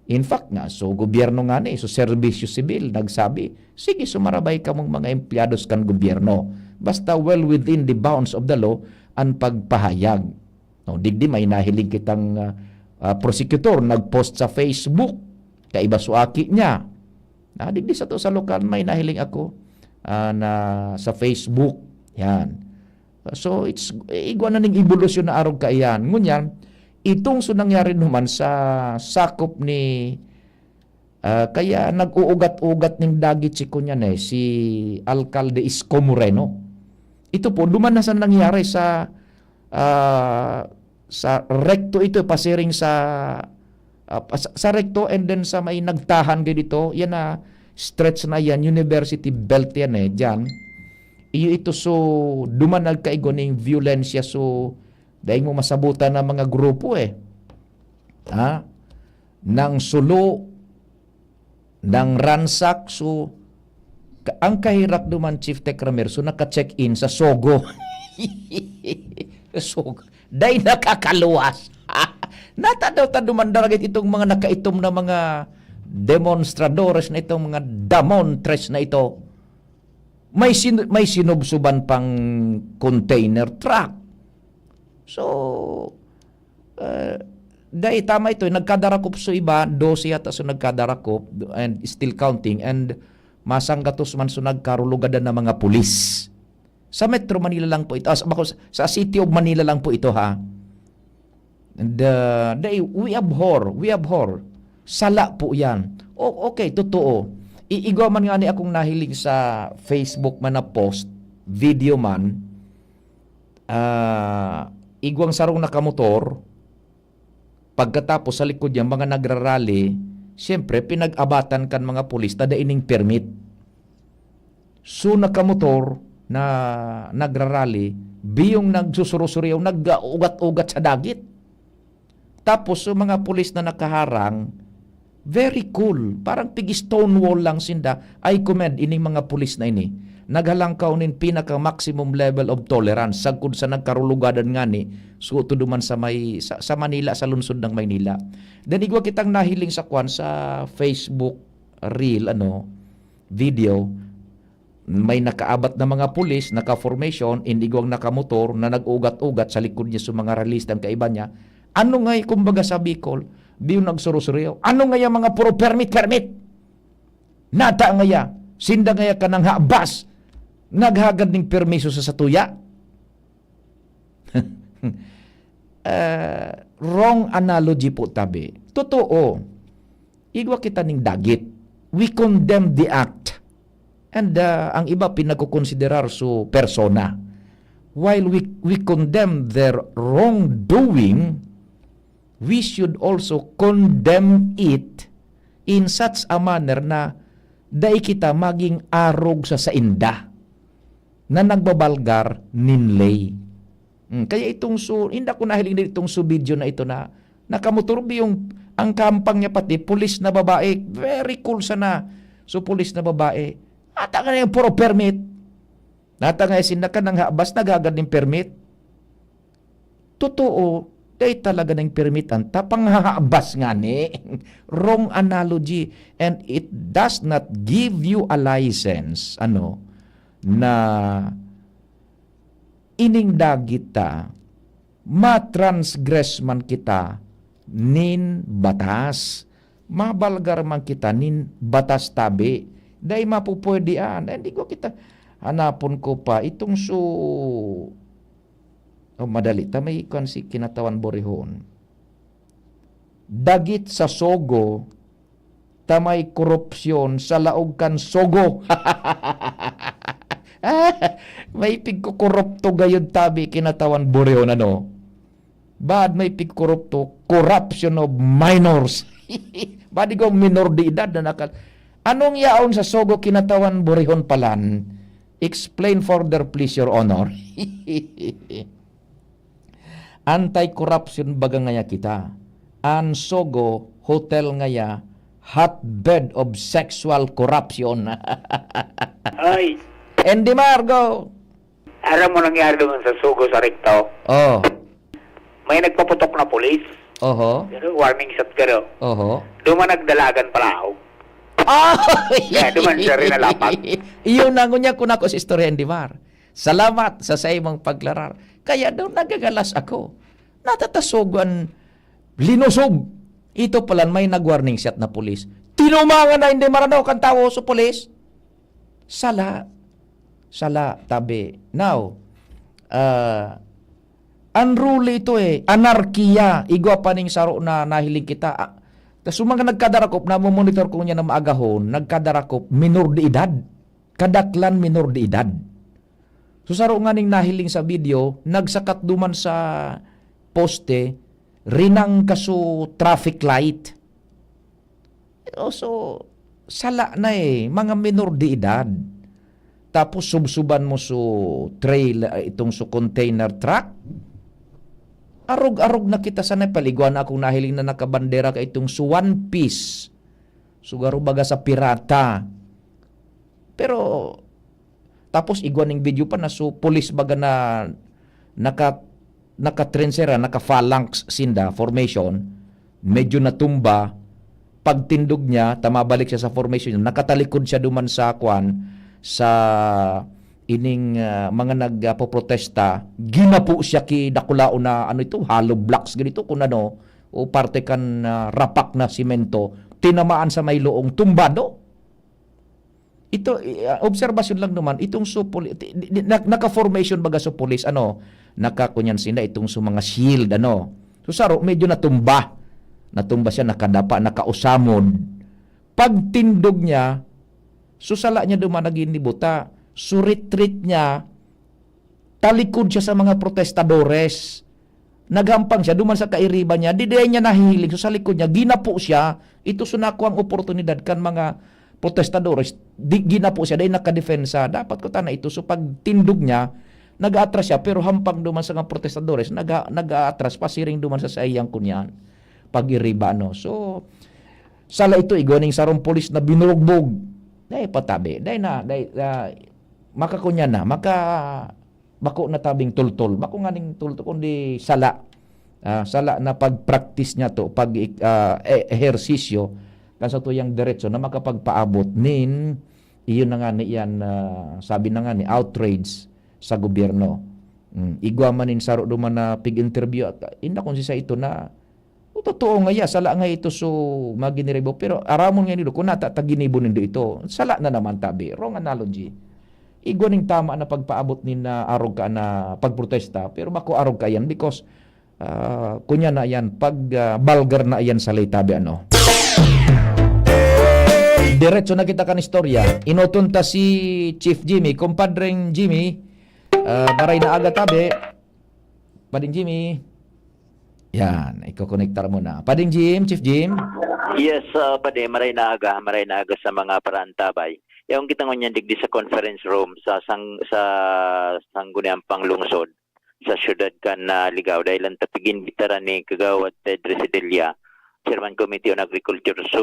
In fact nga, so gobyerno nga ni, so serbisyo sibil, nagsabi, "Sige, sumarabay kamong mga empleyados kan gobyerno. Basta well within the bounds of the law an pagpahayag." No, digdi may nahiling kitang, ah, ah, prosecutor nag-post sa Facebook, kaiba so aki niya. Ah, digdi sa to sa lokal may nahiling ako, ah, na sa Facebook. Yan. So, it's, igwa na ning ebolusyon na arog kaiyan. Ngunyan, itong so nangyari naman sa sakop ni, ah, kaya nag-uugat-ugat ning dagit si kunyan eh, si Alcalde Isko Moreno. Ito po, duman na sa nangyari sa, ah, sa Recto ito, pasiring sa, ah, pa-, sa, sa Recto and then sa may nagtahan kayo dito, yan na stretch na yan, University Belt yan eh, dyan. Iyo ito, so, duman nagkaigo ning violensya, so, dahil mo masabutan na mga grupo eh. Ha? Nang sulo, nang ransak, so, ka-, ang kahirak duman, Chief Tech Ramir, so, naka-check-in sa Sogo. Sa Sogo. Dahil nakakaluwas. Natadaw ta duman daragit itong mga nakaitom na mga demonstradores na itong mga damontres na ito. May sin-, may sinubsuban pang container truck. So, ah, dai, tama ito, eh, nagkadarakop so iba, dose yata so nagkadarakop, and still counting, and masanggatos man so nagkarulogadan na mga pulis. Sa Metro Manila lang po ito. Ah, sa, bako, sa City of Manila lang po ito, ha. And, uh, they, we abhor, we abhor. Sala po yan. O, okay, totoo. I-, igwa man nga ni akong nahiling sa Facebook man na post, video man, ah, igwang sarong nakamotor, pagkatapos sa likod niya, mga nagrarally, siyempre, pinag-abatan kan mga pulis na daining permit. So, nakamotor na nagrarally, biyong nagsusuro-suriyaw, nag-ugat-ugat sa dagit. Tapos, so, mga pulis na nakaharang, very cool. Parang pig-stonewall lang sinda. I commend ining mga pulis na ini. Naghalangkaw nin pinaka-maximum level of tolerance sagkod sa nagkarulugadan ngani, suoto duman sa may, sa, sa Manila, sa lungsod ng Maynila. Then, igwa kitang nahiling sa kwan, sa Facebook reel, ano, video, may nakaabat na mga pulis, naka-formation, inigwang nakamotor na nag-ugat-ugat sa likod niya sa mga ralista ang kaiba niya. Ano nga, kumbaga sa Bicol, di yung nagsurusuriyaw. Ano nga yung mga puro permit, permit? Nata nga ya, sinda nga ya kanang habas, naghagad ning permiso sa satuya. Ah, wrong analogy po, tabi. Totoo, igwa kita ning dagit. We condemn the act. And, ah, ang iba pinagkukonsiderar su persona. While we, we condemn their wrongdoing, we should also condemn it in such a manner na dai kita maging arog sa sainda na nagbabalgar nin ley. Hmm, kaya itong su-, hindi ako nahiling din itong su video na ito na nakamotor yung, ang kampang niya pati, pulis na babae, very cool sana. So, pulis na babae, ata nga na yung puro permit. Nata nga yung sindakan ng habas, naghagad ng permit. Totoo, dahil talaga ng permit ang tapang habas nga ni. Wrong analogy. And it does not give you a license, ano, na ining dagit ta, matransgress man kita nin batas. Mabalgar man kita nin batas tabi. Dai mapupwerdian. Eh, di ko kita, hanapon ko pa itong su-, oh, madali ta, may kwan si kinatawan borihon. Dagit sa Sogo, ta may korupsyon sa laog kan Sogo. May pigkukorupto gayud tabi kinatawan borihon, ano? Baad may pigkorupto, corruption of minors. Baad igwang minor de edad na nakal-, anong yaon sa Sogo kinatawan borihon palan? Explain further, please, Your Honor. Anti-corruption baga ngaya kita. An Sogo Hotel ngaya, hotbed of sexual corruption. Ay. Andy Margo! Aram mo nangyari doon sa Sogo sa Recto? Oh. May nagpaputok na pulis. Oho. Pero warning shot ka daw. Oho. Duman nagdalagan pala ako. Ah! Kaya duman siya rin nalapat. Iyon na, ngunyan ko na ako sa istorya, Andy Mar. Salamat sa saimong pagklarar. Kaya daw nagagalas ako. Natatasogan, linosog. Ito pala may nag-warning shot na pulis. Tinumangan na hindi maranaw kan tawo sa pulis. Sala. Sala, tabi. Now, ah, unruly ito eh. Anarkiya. Igwa pa ning saro na nahiling kita. Ah, tas yung mga nagkadarakop, namomonitor ko niya na maagahon, nagkadarakop, minor de edad. Kadaklan minor de edad. So, saro nga ning nahiling sa video, nagsakat duman sa poste, rinang kaso traffic light. Oh, so, sala na eh, mga minor de edad. Tapos subsuban mo so trail, ah, itong so container truck. Arog-arog na kita sa Nepal. Igwa na akong nahiling na nakabandera ka itong so One Piece. Sugaro baga sa pirata. Pero, tapos igwa ning video pa na so pulis baga na naka-, naka-trencher, ah, naka-phalanx sinda formation, medyo natumba, pagtindog niya, ta mabalik siya sa formation, nakatalikod siya duman sa kwan, sa ining, ah, mga nagpoprotesta, ginapo siya ki dakulaon na, ano ito, hollow blocks, ganito, kung ano, o parte kan, ah, rapak na simento, tinamaan sa may loong, tumbado. Ito, i-, ah, obserbasyon lang naman, itong supol-, ti-, di-, di-, na-, naka-formation baga supulis, ano, nakakunyan sinda itong sa mga shield, ano. So, saro, medyo natumba. Natumba siya, nakadapa, nakausamod. Pagtindog niya, so, sala niya duman naging nibuta. So, retreat niya, talikod siya sa mga protestadores. Naghampang siya, duman sa kairiba niya, di, di niya nahihiling. So, sa likod niya, ginapo siya. Ito so nakuha ang oportunidad kan mga protestadores. Di, ginapo siya, dahil nakadepensa. Dapat ko tana ito. So, pagtindog niya, nag-aatras siya, pero hampang duman sa mga protestadores, nag-, nag-aatras, pasiring duman sa saiyang kunyan. Pag-iriba, no? So, sala ito, igwa ning sarong pulis na binurugbog. Dahil patabi. Dahil na, dahil, ah, makakunyan na, maka, bako na tabing tultol. Bako nga ning tultol, kundi sala. Ah, sala na pag-practice niya to, pag, ah, e-, ehersisyo, kan sa tuyang diretso na makapagpaabot nin, iyon na nga ni yan, ah, sabi na nga ni, outrage sa gobyerno. Mm, igwa man nin saro duman na pig-interview, at, ah, inda kung sisa ito na, o, totoo nga ya, sala nga ito so mga giniribo, pero aramon nga nindo kung nata ta ginibo nindo ito. Sala na naman tabi. Wrong analogy. Igwa ning tama na pagpaabot nin, ah, arog ka na pagprotesta, pero bako arog ka yan because, ah, kunya na yan, pag, ah, vulgar na yan sa lay tabi, ano. Diretso na kita kan istorya. Inoton ta si Chief Jimmy. Kumpadreng Jimmy, ah, maray na aga tabi. Pading Jimmy. Yan, ikokonektar mo na. Pading Jim, Chief Jim. Yes, ah, padi, maray na aga, maray na aga sa mga paraantabay. Yaong kita ngunyan digdi sa conference room sa sang, sa Sangguniang Panglungsod sa siyudad kan, ah, Ligao, dahil ang tapiginbitaran ni Kagawad Ted Residilla, Chairman Committee on Agriculture. So,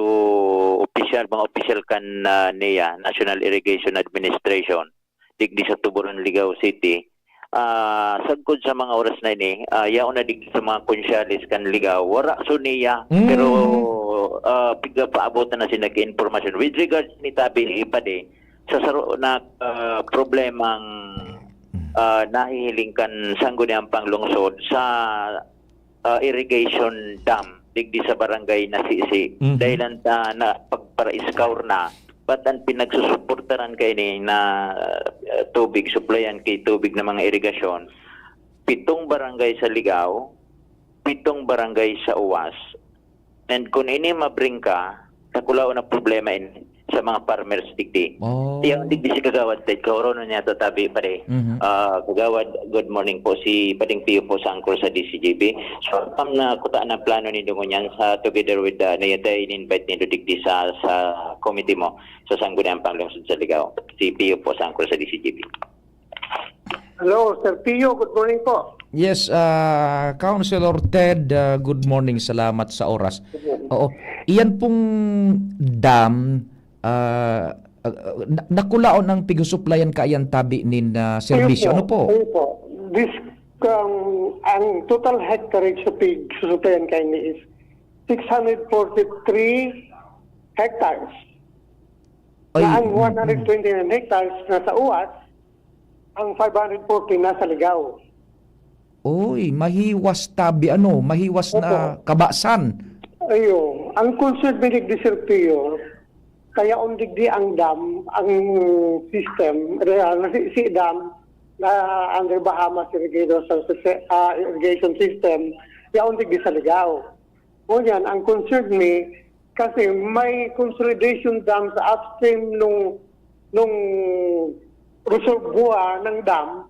opisyal, mga opisyal kan, ah, NIA, National Irrigation Administration, digdi sa Tuburan, Ligao City. Ah, sagkod sa mga oras na ini, ah, yaon na digdi sa mga konsyales kan Ligao. Wara so NIA, Mm. pero, ah, pigapaabotan na sila ka impormasyon. With regards ni Tabi Ipade, sa saro na, ah, problemang, ah, nahihiling kan Sangguniang Panglungsod sa, ah, irrigation dam digdi sa barangay Nasisi. Mhm. Dahil ang, ah, na, pagpara-scour na, but ang pinagsusuportaran kaini na, ah, tubig, suplayan ki tubig na mga irigasyon, pitong barangay sa Ligao, pitong barangay sa Uwas. And kung ini mabring ka, takulaon na problema ini sa mga farmers digdi. Oh. Yang digdi si Kagawad Ted, kaoronon niya to, Tabi, pare. Mhm. Ah, Kagawad, good morning po. Si Pading Pio po sa Angkor sa D C G B. So, ang nakutaan ng plano nindo ngunyan sa, together with, ah, NIA, in-invite nindo digdi sa, sa committee mo sa Sangguniang Panglungsod sa Ligao. Si Pio po sa Angkor sa D C G B. Hello, Sir Pio. Good morning po. Yes, ah, Councilor Ted, ah, good morning. Salamat sa oras. Oo. Iyan pong dam, ah, ah, na- nakulaon ang pigsusuplayan kaiyan tabi nin, ah, serbisyo. Ano po? Ayun po. This, um, ang total hectareage sa pig susuplayan kaini is six hundred forty-three hectares. Ay, Na ang mm, one hundred twenty-nine hectares nasa Uwas, ang five hundred forty nasa Ligao. Uy, mahiwas tabi, ano, mahiwas na Opo. kabasan. Ayo, ang concern mi digdi, Sir Pio, kaya on digdi ang dam, ang system, uh, si, si dam na under Bahamas Irrigation, ah, Irrigation System, yaon digdi sa Ligao. Ngunyan, ang concern mi, kasi may consolidation dam sa upstream nung, nung reservoir ng dam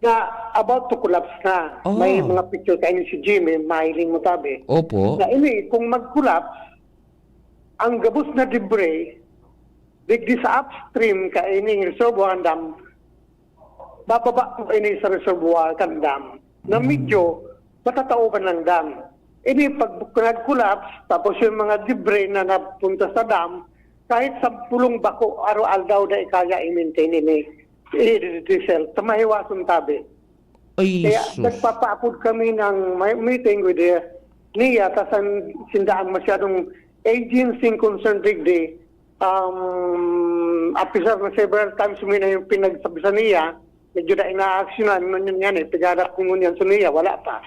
na about to collapse na. Oh. May mga picture kayo ni si Jimmy, mahiling mo tabi. Opo. Na ini, kung mag-collapse, ang gabos na debris, digdi sa upstream kaining reservoir dam, bababa po ini sa reservoir kan dam na medyo matataoban ng dam. Ini pag nag-collapse, tapos yung mga debris na napunta sa dam, kahit sampulong bako araw-aldaw na ikaya i-maintain ini, i-diesel, sa mahiwason tabi. Ay, Kaya sus. Nagpapaapod kami ng may- meeting with the NIA, tas ang sindaan masyadong agency in concern digdi, um, officer na several times mo na yung pinagsabi sa NIA, medyo na inaaksyonan, ngunyan yan eh, pigarap ko ngunyan sa NIA, wala pa.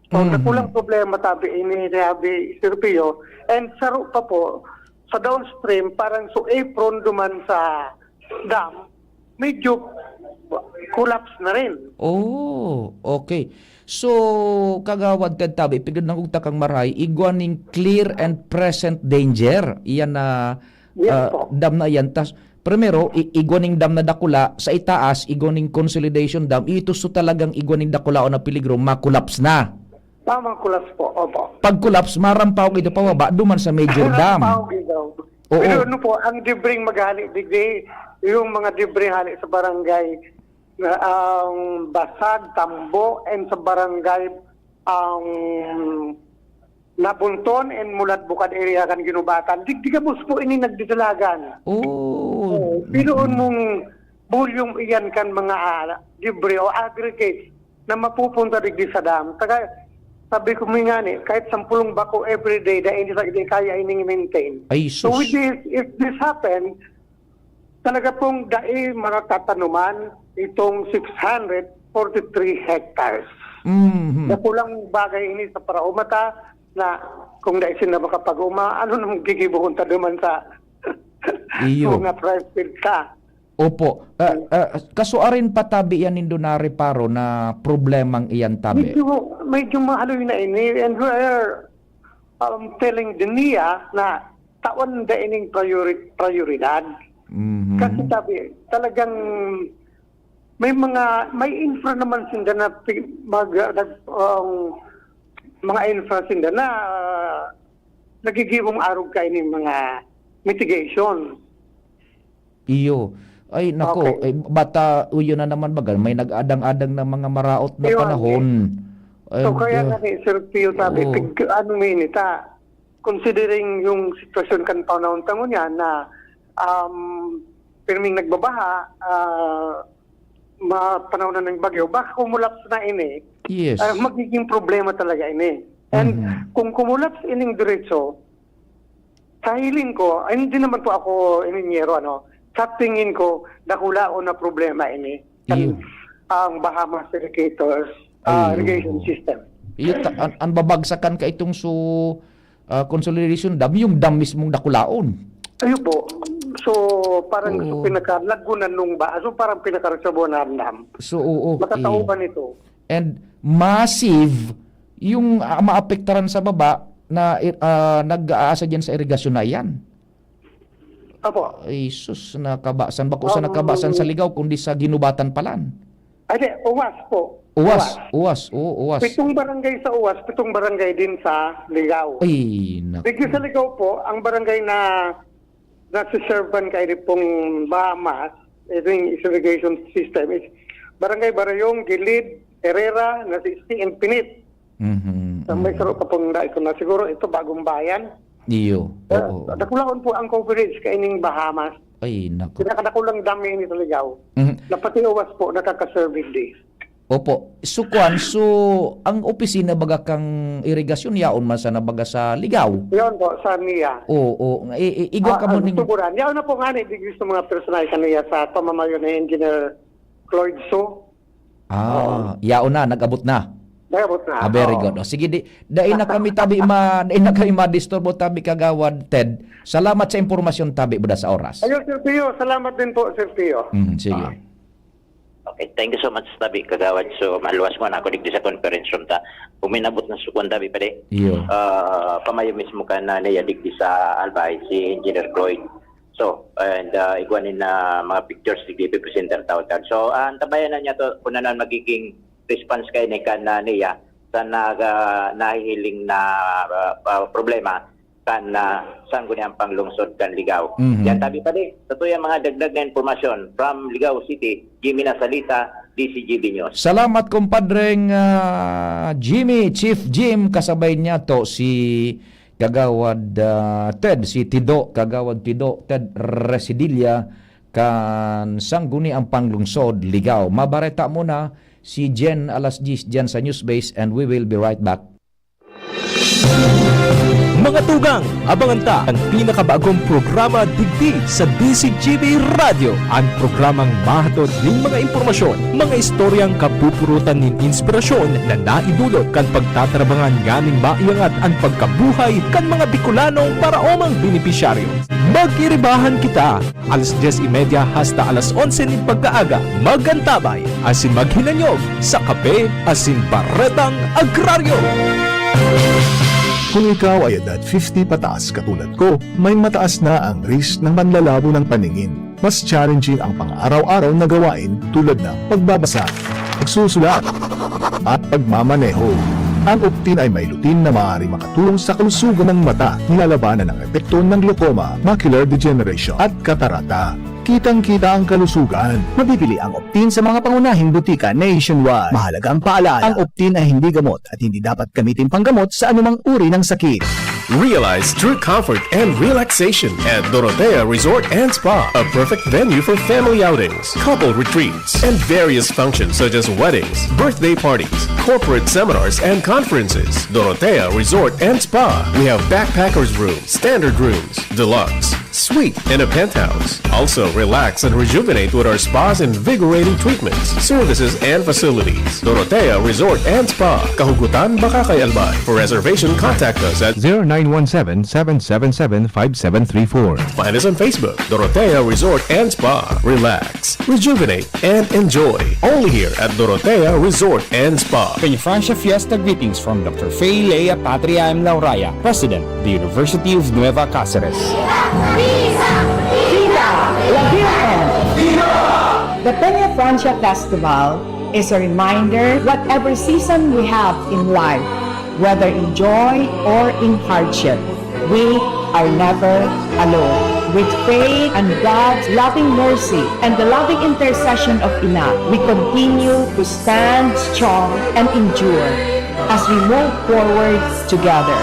So, Mhm. Nakulang problema tabi ini ni Abi Sir Pio, and saro pa po, sa downstream, parang so apron duman sa dam, medyo collapse na rin. Oh, okay. So, Kagawad Ted Tabi, pigod na kong takang maray, igwa ning clear and present danger. Iyan na, Yes ah, po. dam na iyan. Tas, primero, i-, igwa ning dam na dakula, sa itaas, igwa ning consolidation dam, ito so talagang igwa ning dakula o na peligro, ma-collapse na. Tama, collapse po. Opo. Pag collapse, marampaw ito pababa, duman sa major dam. Marampaw ito. Oo. Pero ano po, ang debris maghali, digdi, yung mga debris hali sa barangay, na ang Basag, Tambo, and sa barangay, ang Nabunton, and Mulad Bukad area kan Ginubatan. Digdi gabos po ini nagdidalagan. Oh. Oo, pero mong volume iyan kan mga, ah, debris o aggregates na mapupunta digdi sa dam. Taga, sabi ko, "May ngani, kahit sampulong bako everyday, dahil hindi sa, hindi kaya ining maintain." Ay, So, sus. with this, if this happen, talaga pong dai makakatanuman itong six hundred forty-three hectares. Mhm. Na kulang bagay ini sa paraumata na kung dai sila makapag-uma, ano nang gigibohon ta duman sa Iyo. mga private ka? Opo. Ah, ah, kasuarin pa tabi yan nindo na reparo na problemang iyan tabi? Medyo, medyo mahaloy na ini. And we are, um, telling the niya na tawan da ining priori-, prioridad. Mhm. Kasi sabi, talagang may mga, may infra naman sinda na pi-, mag, nag, um, mga infra sinda na, ah, nagigibong arog ka ining mga mitigation. Iyo. Ay, nako, Okay. eh, bata, uyo na naman baga, may nag-adang-adang na mga maraot na Iyon, panahon. So, And, kaya uh, nga ni Sir Pio sabi, oo. pig-, ano, minita, considering yung sitwasyon kan panahon tango niya na, um, pirming nagbabaha, ah, ma-, panahon na ng bagyo, baka kumulaps na ini, Yes. ah, magiging problema talaga ini. And Mhm. kung kumulaps ining diretso, sa hiling ko, ay, hindi naman po ako ininyero, ano, sa tingin ko, dakulaon na problema ini. Ang, Iyo. ang Bahamas Irrigators, ah, Iyo. irrigation system. Iyo, ta-, an, an babagsakan ka itong su-, ah, consolidation dam, yung dam mismong dakulaon. Ayun po. So, parang Oo. so pinakalagunan nung ba, so parang pinakareservoir na dam. So, oo, Makatauhan eh. ito. And massive yung, ah, maapektaran sa baba na, ah, nag-aasa diyan sa irigasyon na iyan. Apo. Ay, sus, nakabasan. Bako sa Um, nakabasan sa Ligaw, kundi sa Ginubatan palan. Ay, di, Uwas po. Uwas, Uwas. Uwas, oo, Uwas. Pitong barangay sa Uwas, pitong barangay din sa Ligaw. Ay, naku. Digdi sa Ligaw po, ang barangay na nasiserban kaini pong Bahamas, ito yung irrigation system, is Barangay Barayong, Gilid, Herrera, Nasisti, and Pinit. Mhm, Sa may mhm. saro pa pong da-, ito na siguro, ito, Bagong Bayan. Iyo, Ah, oo. Dakulaon po ang coverage kaining Bahamas. Ay, naku. Pinakadakulang dam ini sa Ligaw. Mhm. Na pati Uwas po, nakaka-survey this. Opo. So, kwan, so, ang opisina baga kang irigasyon, yaon man sana baga sa Ligaw? Yun po, sa niya. Oo. I, i, igwa Ah, ka mo ang ning tuburan. Yaon na po nga ni, digdi sa mga personal kaniya sa pamamayo ni Engineer Cloyd Su. Ah, Oo. yaon na, nag-abot na. Nag-abot na, Ah, very oo. good. O, sige, di, dai na kami tabi ma-, dai na kami madisturbo tabi, Kagawad Ted. Salamat sa impormasyon tabi, buda sa oras. Ayun, Sir Pio. Salamat din po, Sir Pio. Mm, sige. Ah. Okay, thank you so much, tabi, Kagawad. So, maluwas mo na ako digdi sa conference room ta. Uminabot na sukon tabi, pare. Iyo. Ah, pamayo mismo ka na niya digdi sa Albay, si Engineer Cloyd. So, and, ah, igwa nin, ah, mga pictures, digdi presenter tawag ka. So, ah, antabayan na niya to, kung ano ang magiging response kaini kan, ah, niya sa nag-, ah, nahihiling na, ah, ah, problema kan, ah, Sangguniang Panglungsod kan Ligaw. Mhm. Yan, tabi pa di. Sa tuyang mga dagdag na impormasyon, from Ligaw City, Jimmy Nasalita, D C G B News. Salamat, kumpadreng, ah, Jimmy, Chief Jim, kasabay niya to si Kagawad, ah, Ted, si Tido, Kagawad Tido, Ted Residilla, kan Sangguniang Panglungsod, Ligaw. Mabareta muna si Jen alas diyes dyan sa Newsbase, and we will be right back. Mga tugang, abangan ta an pinakabagong programa digdi sa D Z G B Radyo, an programang mahatod nin mga impormasyon, mga istoryang kapupurutan nin inspirasyon na naidulot kan pagtatarabangan nganing maiangat an pagkabuhay kan mga Bicolanong paraomang benepisyaryo. Mag-iribahan kita! Alas dyes y media hasta alas onse nin pagkaaga, mag-antabay asin maghinanyog sa Kape asin Baretang Agraryo. Kung ikaw ay edad fifty pataas katulad ko, may mataas na ang risk ng panlalabo ng paningin. Mas challenging ang pang-araw-araw na gawain tulad ng pagbabasa, pagsusulat, at pagmamaneho. Ang Optin ay may lutein na maaari makatulong sa kalusugan ng mata, nilalabanan ang epekto ng glaucoma, macular degeneration, at katarata. Kitang-kita ang kalusugan. Mabibili ang Optin sa mga pangunahing butika nationwide. Mahalaga ang paalala, ang Optin ay hindi gamot at hindi dapat gamitin panggamot sa anumang uri ng sakit. Realize true comfort and relaxation at Dorotea Resort and Spa, a perfect venue for family outings, couple retreats, and various functions such as weddings, birthday parties, corporate seminars, and conferences. Dorotea Resort and Spa. We have backpackers room, standard rooms, deluxe, suite, and a penthouse. Also, relax and rejuvenate with our spa's invigorating treatments, services, and facilities. Dorotea Resort and Spa, Kahugutan, Bacacay, Albay. For reservation, contact us at zero nine one seven, seven seven seven, five seven three four. Find us on Facebook, Dorotea Resort and Spa. Relax, rejuvenate, and enjoy. Only here at Dorotea Resort and Spa. Peñafrancia Fiesta greetings from Doctor Fay Lea Patria M. Lauraya, President, the University of Nueva Caceres. Viva la Virgen! The Peñafrancia Festival is a reminder, whatever season we have in life, whether in joy or in hardship, we are never alone. With faith and God's loving mercy and the loving intercession of Ina, we continue to stand strong and endure as we move forward together.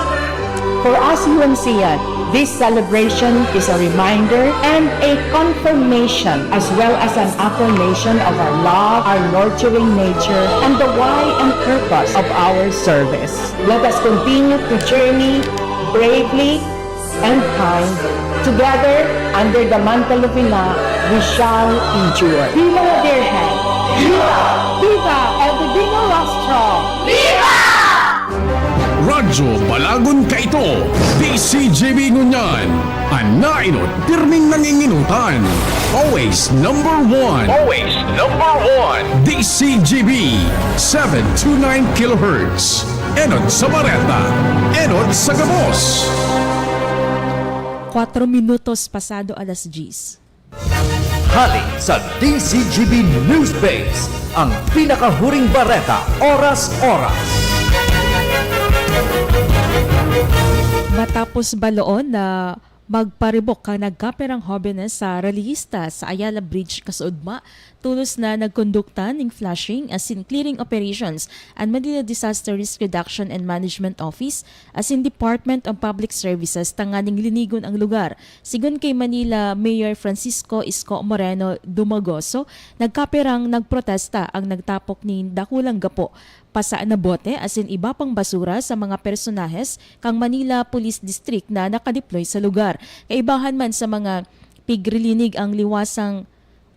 For us U M C N, this celebration is a reminder and a confirmation, as well as an affirmation of our love, our nurturing nature, and the why and purpose of our service. Let us continue to journey bravely and kindly. Together, under the mantle of Ina, we shall endure. Viva la Virgen! Viva! Viva El Divino Rostro! Viva! Radyo Balagon Kaito, D Z G B ngunyan. An naenot, pirming nanginginutan. Always number one. Always number one. D Z G B, seven two nine kilohertz. Enot sa bareta, enot sa gabos. Kwatro minutos pasado alas diyes. Hali sa D Z G B News Base, ang pinakahuring bareta, oras-oras. Matapos baloon na magparibok kan nagkaperang hobenes sa Rallyista sa Ayala Bridge, Kasuodma, tolos na nagkondukta ning flushing asin clearing operations an Manila Disaster Risk Reduction and Management Office asin Department of Public Services tanganing linigon ang lugar. Sigon ki Manila Mayor Francisco Isko Moreno Dumagoso, nagkaperang nagprotesta ang nagtapok nin dakulang gapo, pasa na bote asin iba pang basura sa mga personahes kan Manila Police District na nakadeploy sa lugar. Kaibahan man sa mga pigrilinig ang liwasang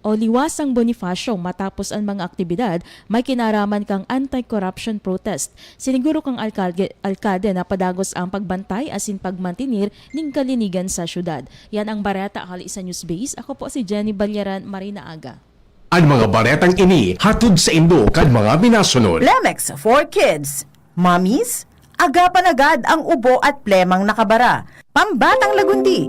o liwasang Bonifacio matapos an mga aktibidad may kinaraman kan anti-corruption protest. Siniguro kan alkalde, alkalde na padagos ang pagbantay asin pagmantener nin kalinigan sa syudad. Yan ang bareta hali sa News Base. Ako po si Jenny Balyaran, maray na aga. An mga baretang ini hatod saindo kan mga minasunod. Plemex for Kids. Mommies, agapan agad ang ubo at plemang nakabara. Pambatang lagundi.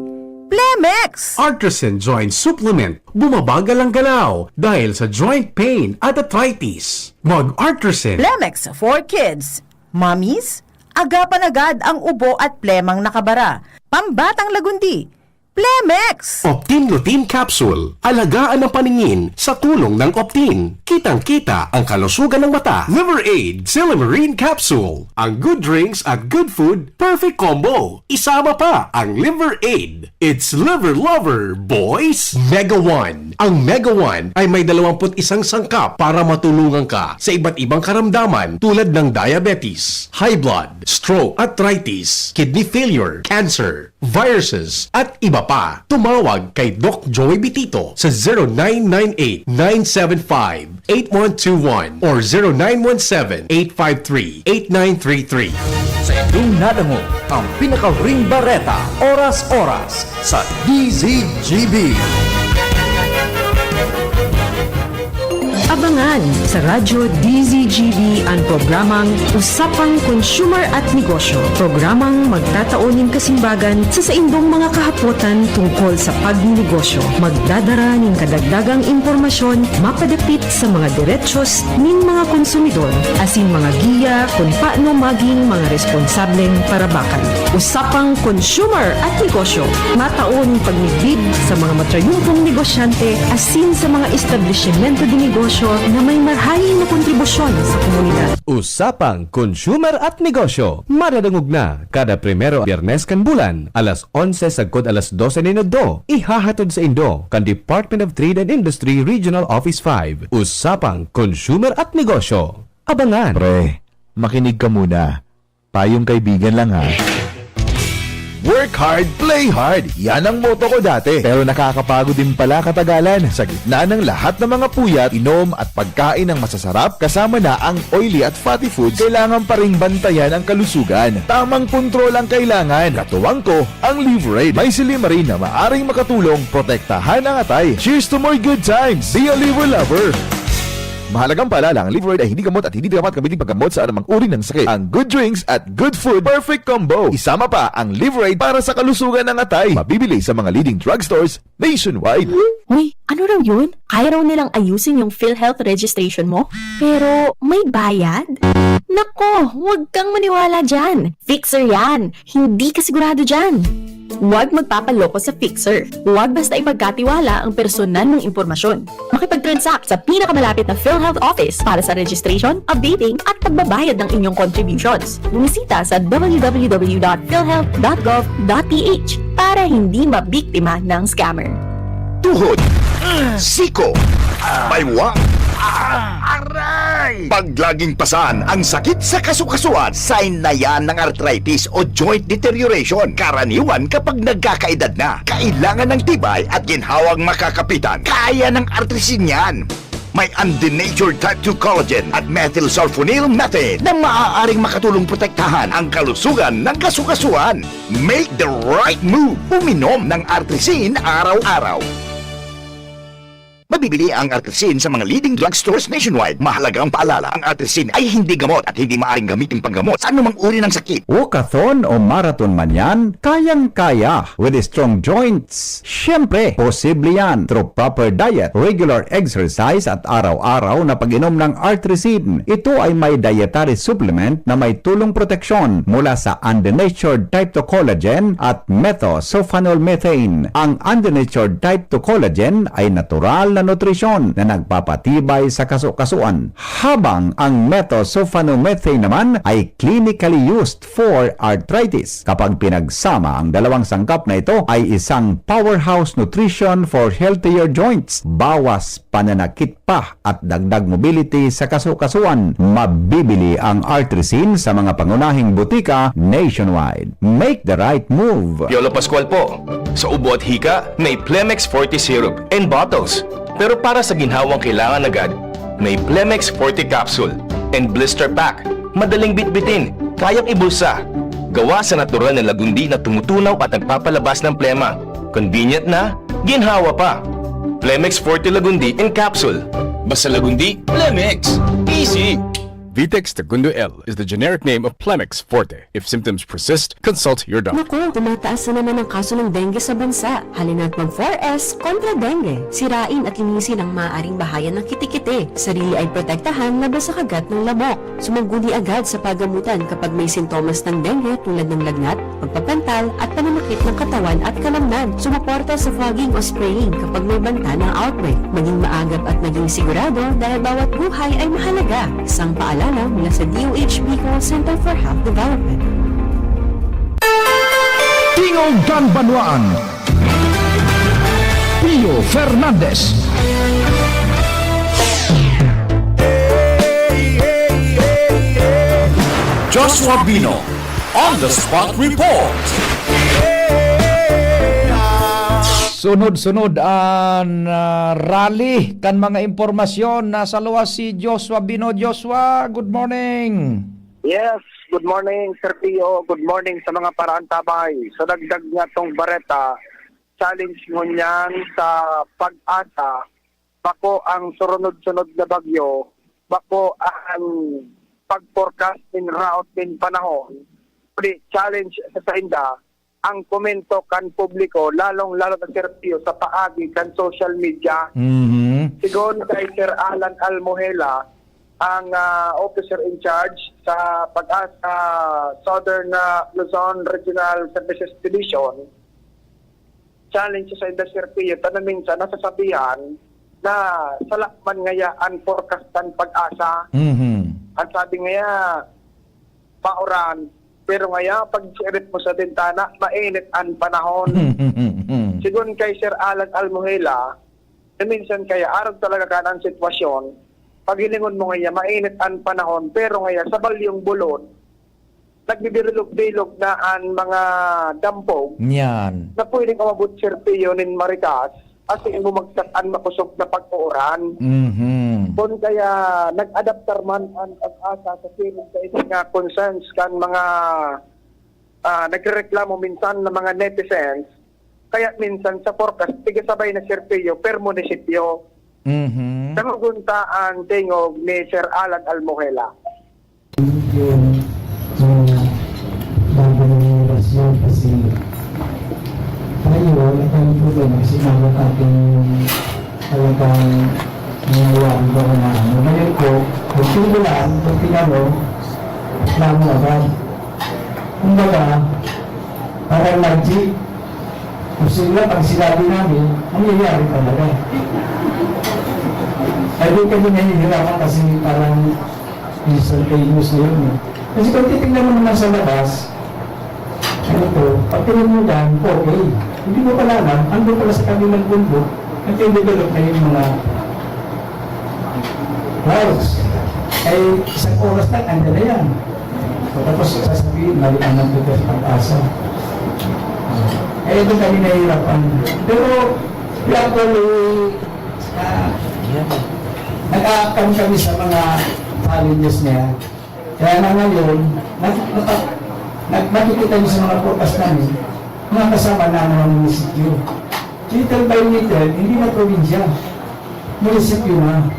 Plemex! Artresin Joint Supplement. Bumabagal ang galaw dahil sa joint pain at arthritis. Mag-Artresin. Plemex for Kids. Mommies, agapan agad ang ubo at plemang nakabara. Pambatang lagundi. Plemex! Optin Lutein Capsule. Alagaan ang paningin sa tulong ng Optin. Kitang-kita ang kalusugan ng mata. Liver Aid, Silymarin Capsule. Ang good drinks at good food, perfect combo. Isama pa ang Liver Aid. It's Liver Lover, boys! Mega One. Ang Mega One ay may dalawampu't isang sangkap para matulungan ka sa iba't ibang karamdaman tulad ng diabetes, high blood, stroke, arthritis, kidney failure, cancer, viruses, at iba pa. Tumawag kay Doc Joey Bitito sa zero nine nine eight, nine seven five, eight one two one or zero nine one seven, eight five three, eight nine three three. Sa inyong nadangog ang pinakahuring bareta, oras-oras, sa D Z G B. Abangan sa Radyo D Z G B an programang Usapang Consumer at Negosyo, programang magtatao nin kasimbagan sa saindong mga kahapotan tungkol sa pagnenegosyo. Magdadara nin kadagdagang impormasyon mapadapit sa mga derechos nin mga konsumidor, asin mga giya kun paano magin mga responsableng parabakan. Usapang Consumer at Negosyo, matao nin pagmidbid sa mga matrayumpong negosyante asin sa mga establisimento de negosyo na may marahay na kontribusyon sa komunidad. Usapang Consumer at Negosyo, madadangog na kada primero Biyernes kan bulan, alas onse sagkod alas dose nin udto. Ihahatod saindo kan Department of Trade and Industry Regional Office five. Usapang Consumer at Negosyo. Abangan! Pre, makinig ka muna. Payong kaibigan lang, ha. Work hard, play hard. Yan ang motto ko dati. Pero nakakapagod din pala katagalan. Sa gitna ng lahat ng mga puyat, inom at pagkain ng masasarap, kasama na ang oily at fatty foods, kailangan pa ring bantayan ang kalusugan. Tamang kontrol ang kailangan. Katuwang ko, ang Liverade. May silymarin na maaring makatulong protektahan ang atay. Cheers to more good times! Be a Liver Lover! Mahalagang paalala, ang Liverade ay hindi gamot at hindi dapat gamitin paggamot sa anumang uri ng sakit. Ang good drinks at good food, perfect combo. Isama pa ang Liverade para sa kalusugan ng atay. Mabibili sa mga leading drugstores nationwide. Uy, ano raw yun? Kaya raw nilang ayusin yung PhilHealth registration mo? Pero may bayad? Nako, huwag kang maniwala dyan. Fixer yan. Hindi ka sigurado dyan. Huwag magpapaloko sa Fixer. Huwag basta ipagkatiwala ang personal mong impormasyon. Makipag-transact sa pinakamalapit na PhilHealth office para sa registration, updating, at pagbabayad ng inyong contributions. Bumisita sa w w w dot philhealth dot gov dot p h para hindi mabiktima ng scammer. Tuhod, siko, baywa, aray! Pag laging pasan ang sakit sa kasukasuan, sign na yan ng arthritis o joint deterioration. Karaniwan kapag nagkakaedad na, kailangan ng tibay at ginhawang makakapitan. Kaya ng Artrisin yan. May undenatured type two collagen at methylsulfonyl methane na maaaring makatulong protektahan ang kalusugan ng kasukasuan. Make the right move. Uminom ng Artrisin araw-araw. Mabibili ang Artrisin sa mga leading drugstores nationwide. Mahalagang paalala, ang Artrisin ay hindi gamot at hindi maaaring gamitin panggamot sa anumang uri ng sakit. Walkathon o marathon man yan, kayang-kaya with strong joints. Siyempre, posible yan through proper diet, regular exercise at araw-araw na pag-inom ng Artrisin. Ito ay may dietary supplement na may tulong proteksyon mula sa undenatured type two collagen at methylsulfonyl methane. Ang undenatured type two collagen ay natural na nutrisyon na nagpapatibay sa kasukasuan, habang ang methylsulfonyl methane naman ay clinically used for arthritis. Kapag pinagsama, ang dalawang sangkap na ito ay isang powerhouse nutrition for healthier joints. Bawas pananakit pa at dagdag mobility sa kasukasuan. Mabibili ang Artrisin sa mga pangunahing butika nationwide. Make the right move! Piolo Pascual po. Sa ubo at hika, may Plemex Forte Syrup and bottles. Pero para sa ginhawang kailangan agad, may Plemex Forte Capsule and Blister Pack. Madaling bitbitin, kayang ibulsa. Gawa sa natural na lagundi na tumutunaw at nagpapalabas ng plema. Convenient na, ginhawa pa. Plemex Forte Lagundi in Capsule. Basta Lagundi, Plemex. Easy! Vitex Tagundo L is the generic name of Plemex Forte. If symptoms persist, consult your doctor. Naku, tumataas na naman ang kaso ng dengue sa bansa. Halina't mag four S kontra dengue. Sirain at linisin ang maaaring bahayan ng kitikiti. Sarili ay protektahan laban sa kagat ng lamok. Sumangguni agad sa pagamutan kapag may sintomas ng dengue tulad ng lagnat, pagpapantal at pananakit ng katawan at kalamnan. Sumuporta sa fogging o spraying kapag may banta ng outbreak. Maging maagap at maging sigurado dahil bawat buhay ay mahalaga. Isang paalala mula sa D O H Bicol Center for Health Development. Tingog kan Banwaan, Pio Fernandez. Joshua Bino on the spot report. Sunod-sunod an ah, rally kan mga impormasyon. Nasa luwas si Joshua Bino. Joshua, good morning. Yes, good morning, Sir Pio. Good morning sa mga paraantabay. Sa dagdag nga tong bareta, challenge ngunyan sa pag-asa, bako ang surunod-sunod na bagyo, bako ang pag-forecast nin raot nin panahon, kundi challenge sa sainda ang komento kan publiko, lalong-lalo na, Sir Pio, sa paagi kan social media. Mhm. Sigon kay Sir Alan Almohela, ang ah, officer in charge sa pag-asa Southern ah, Luzon Regional Services Division, challenge sa sainda, Sir Pio, ta na minsan nasasabihan na sala man ngaya an forecast kan pag-asa. Mhm. Ang sabi ngaya, pauran, pero ngaya pag sirit mo sa bintana, mainit an panahon. Sigon kay Sir Alan Almuhela, na minsan kaya arog talaga kan ang sitwasyon, paghilingon mo ngaya, mainit an panahon, pero ngaya sa Balyong Bulod, nagbibirilog-bilog na an mga dampog Yan. na pwedeng umabot, Sir Pio, nin marikas, asin bumagsak an makosog na pag-uuran. Mhm. Kun kaya nag-adaptar man an pag-asa sa siring sa ini nga concerns kan mga ah, nagrereklamo minsan ng mga netizens, kaya minsan sa forecast, tigasabay na, Sir Pio, per munisipyo. Mhm. Nagugunta ang tingog ni Sir Alan Almohela. Yung, yung bago ng rasyon kasi tayo, wala tayong problema kasi mga ating talagang nangyayari ba na ano. Ngayon po, pag tumulan, pag tinalo, reklamo agad. Kumbaga, parang magic. Kung sila, pag sinabi namin, mangyayari talaga. Ay, doon kami nahihirapan kasi parang instantaneous na yun eh. Kasi kung titignan mo naman sa labas, ano to, pag tinignan mo dyan, okay. Hindi mo pala alam, ando pala sa kabilang bundok, nagdedevelop na yung mga clouds. Ay, isang oras lang, andyan na yan. So, tapos sasabihin, mali ang nagtutest pag-asa. Eh, ito kami nahihirapan. Pero, we actually, ah, nag-aakam kami sa mga challenges niya. Kaya na ngayon, nag, nag, nag, nakikita niyo sa mga forecast namin, mga kasama na ang mga munisipyo. Little by little, hindi na probinsya. Munisipyo na.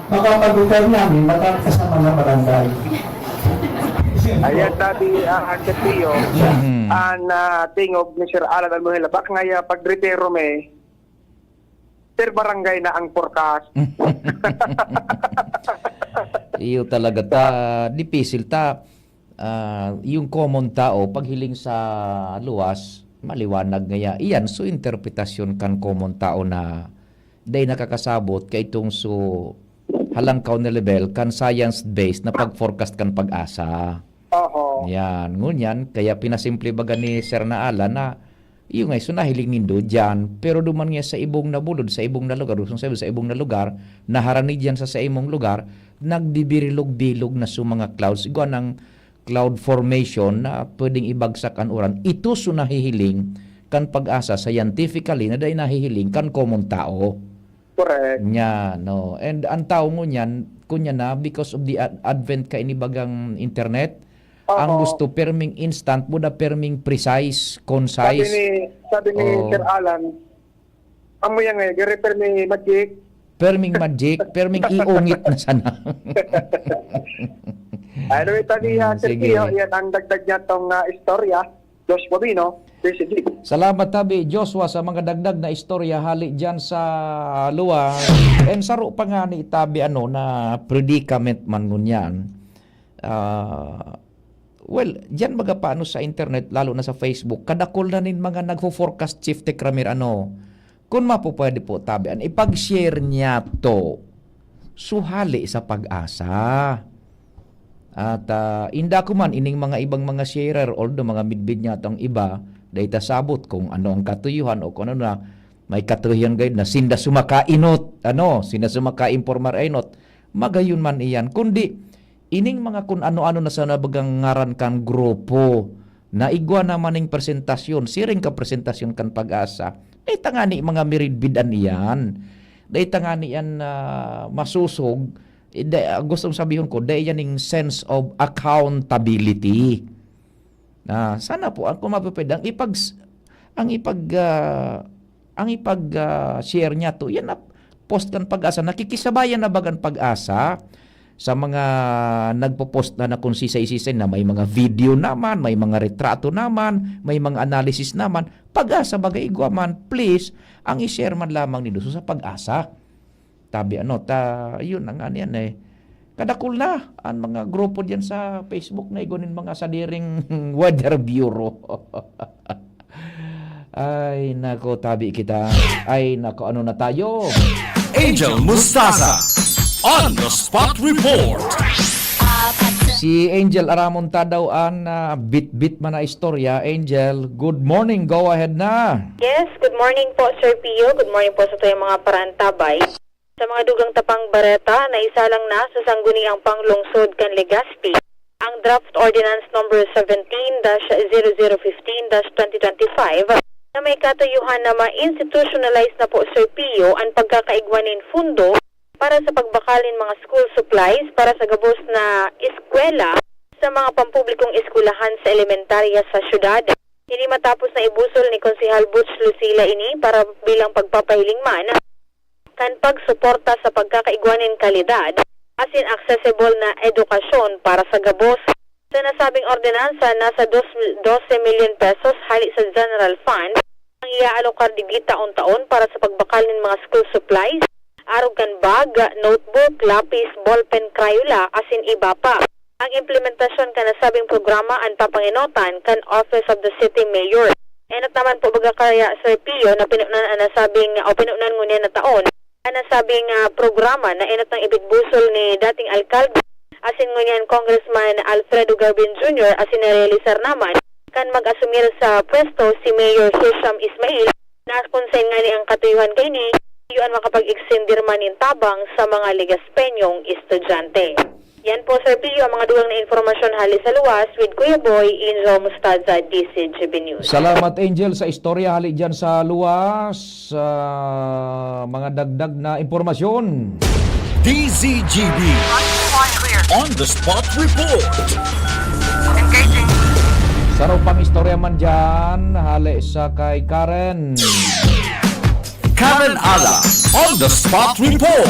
Baka pag-retire namin, baka kasama na barangay. Ayan, sabi, ah, Sir Pio, Mhm. ang ah, tingog ni Sir Alan Almuhela, baka nga pag-retiro may per barangay na ang forecast. Iyo talaga ta, dipisil ta. Ah, yung common tao, paghiling sa luwas, maliwanag ngaya. Iyan, so interpretasyon kan common tao na dai nakakasabot kaitong so halangkaw na level kan science-based na pag-forecast kan pag-asa. Oho. Yan. Ngunyan, kaya pinasimple baga ni Sir Naala na iyo nga, so nahiling nindo dyan, pero duman nga sa ibong na bulod, sa ibong na lugar, gusto sabihin, sa ibong na lugar, naharani dyan sa, sa imong lugar, nagbibirilog-bilog na so mga clouds. Igwa ng cloud formation na pwedeng ibagsak an uran. Ito so nahihiling kan pag-asa scientifically na dai nahihiling kan common tao. Correct. Nya, no. And ang tao ngunyan, kunya na, because of the ad- advent kaini bagang internet, ang Oo. gusto perming instant, buda perming precise, Sabi concise. ni, sabi ni Oo. Sir Alan, amo yan eh, gari per may magic, Perming magic, perming iungit na sana. Anyway, tani, Mm, ah, Sir sige. Pio, yan ang dagdag niya tong ah, istorya. Josh Bobino, J C G. Salamat tabi, Joshua, sa mga dagdag na istorya hali diyan sa luwa. And saro pa nga ni tabi ano na predicament man ngunyan. Ah, well, diyan baga paano sa internet, lalo na sa Facebook, kadakol na nin mga nagfo-forecast, Chief Tekramir, ano, kung mapupwede po tabi, an ipag-share niya to, suhali sa pag-asa. At ah, inda ko man ining mga ibang mga sharer, although mga midbid niya tong iba, dai ta sabot kung ano ang katuyuhan o kung ano na may katuyuhan gayud na sinda sumakainot, ano, sinda sumakainpormar inot, magayon man iyan. Kundi, ining mga kun ano-ano na sa nabagang ngaran kan grupo, na igwa naman ning presentasyon, siring ka presentasyon kan pag-asa, dai ta ngani mga miridbidan iyan. Dai ta ngani yan ah, masusog. Eh, dai- ah, gusto kong sabihon ko, dai yan ning sense of accountability. Na sana po, ang kung mapapwede, ang ipag ang ipag ah, ang ipag ah, share niya to, yan na post kan pag-asa, nakikisabayan na bagan pag-asa sa mga nagpo-post na, na kung sisay-sisay na may mga video naman, may mga retrato naman, may mga analysis naman. Pag-asa bagay igwa man, please, ang i-share man lamang ni Duso sa pag-asa. Tabi ano, ta, yun ang ano yan eh. Kadakol na ang mga grupo diyan sa Facebook na igwa nin mga sadiring Weather Bureau. Ay, nako, tabi kita. Ay, nako, ano na tayo? Angel Mustaza on the spot report. Si Angel Aramon ta daw an ah, bitbit man na istorya. Angel, good morning. Go ahead na. Yes, good morning po, Sir Pio. Good morning po sa tuyang mga parantabay. Sa mga dugang tapang bareta, naisalang na sa Sangguniang Panglungsod kan Legazpi ang Draft Ordinance Number seventeen dash zero zero fifteen dash twenty twenty-five na may katuyuhan na ma-institutionalize na po, Sir Pio, ang pagkakaigwa nin fundo para sa pagbakal nin mga school supplies para sa gabos na eskwela sa mga pampublikong eskwelahan sa elementarya sa syudad. Ini matapos na ibusol ni Konsehal Butch Lucila ini para bilang pagpapahiling man kan pagsuporta sa pagkakaigwa nin kalidad asin accessible na edukasyon para sa gabos. Sa nasabing ordinansa, nasa dos, dose milyon pesos hali sa General Fund ang iaalokar digdi taon-taon para sa pagbakal nin mga school supplies, arog kan bag, notebook, lapis, ballpen, Crayola, asin iba pa. Ang implementasyon kan nasabing programa an papangenotan kan Office of the City Mayor. Enot naman po baga kaya, Sir Pio, na pinunan an nasabing o pinunan ngunyan na taon an nasabing ah, programa na enot nang ibigbusol ni dating alkalde asin ngunyan Congressman Alfredo Garbin Junior asin narealisar naman kan mag-asumir sa pwesto si Mayor Hisham Ismail, na kun saen ngani ang katuyuhan kaini, iyo an makapag-extender man nin tabang sa mga Legazpeñong estudyante. Yan po, Sir Pio, ang mga dugang na informasyon hali sa luwas with Kuya Boy, Angel Mustaza, D C G B News. Salamat, Angel, sa istorya hali dyan sa luwas. Sa mga dagdag na impormasyon. D Z G B on the spot report. Sa pang istorya man dyan, hali sa kay Karen. Karen Ala on the spot report.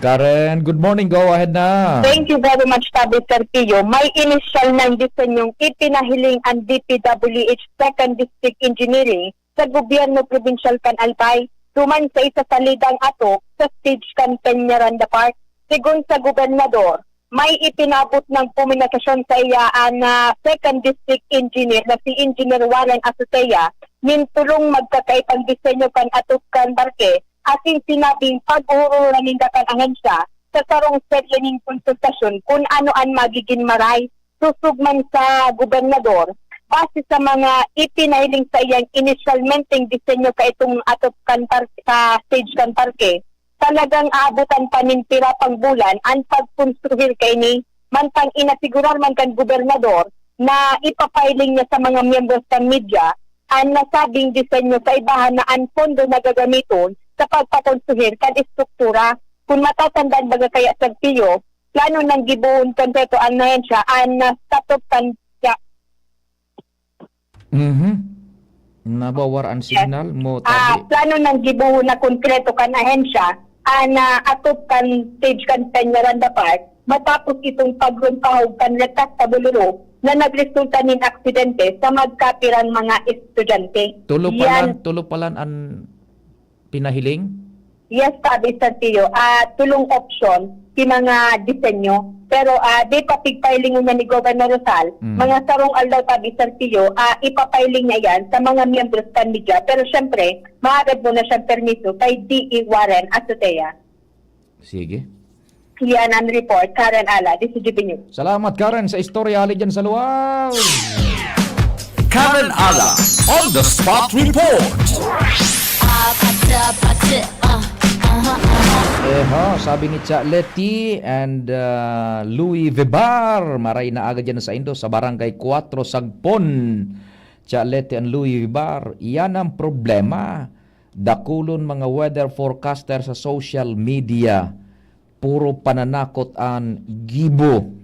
Karen, good morning. Go ahead na. Thank you very much, Tabi Sergio. May inisyal ng disenyong ipinahiling ang D P W H Second District Engineering sa gobyerno probinsyal kan Albay, duman sa isa sa lidang atok sa stage kan Peñaranda Park. Segun sa gobernador, may ipinabot ng puminasasyon sa iya ang ah, Second District Engineer na si Engineer Warren Azutea nin tulong magkakaibang disenyo kan atok kan parke, asin sinabing pag-uurulanin kan ahensya sa sarong serye nin konsultasyon kun ano an magigin maray. Susog man sa gobernador, base sa mga ipinahiling sa iyang inisyalmenteng disenyo kaitong atop kan par- sa stage kan parke, talagang aabotan pa nin pira pang bulan an pagkonstruhir kaini. Mantang inasigurar man kan gobernador na ipapahiling niya sa mga miyembros kan media an nasabing disenyo kaibahan na an pondo na gagamiton sa pagpakonstruhir kan estruktura. Kun matatandaan baga kaya, Sir Pio, plano nang gibohon kompleto an ahensya an ah, statop kan siya. Mhm. Nawawara an signal mo, ah, tabi. Plano nang gibohon na konkreto kan ahensya, ah, na atop kan stage kan Peñaranda Park, matapos itong pagrumpahog kan retractable roof na nagresulta nin aksidente sa magkapirang mga estudyante. Tulo pa Yan. Lang, tulo pa lang an pinahiling? Yes, tabi, Sir Tio. Ah, tulong option, si mga disenyo. Pero, ah, di pa pigpahilingon niya ni Governor Rosal, Mm. mga sarong aldaw, tabi, Sir Tio, ah, ipapahiling niya yan sa mga miyembros kan media. Pero, syempre, maagad mo na siyang permiso kay D E Warren Azotea. Sige. Yan ang report. Karen Ala, D C G B News. Salamat, Karen, sa istorya. Ali dyan sa luwal. Karen Ala, on the spot report. Eho, sabi ni Cha Leti and, uh, Louis Vebar, maray na aga dyan sa Indo, sa Barangay Cuatro, Sagpon. Cha Leti and Louis Vebar, yan ang problema. Dakulon mga weather forecaster sa social media. Puro pananakot an gibo.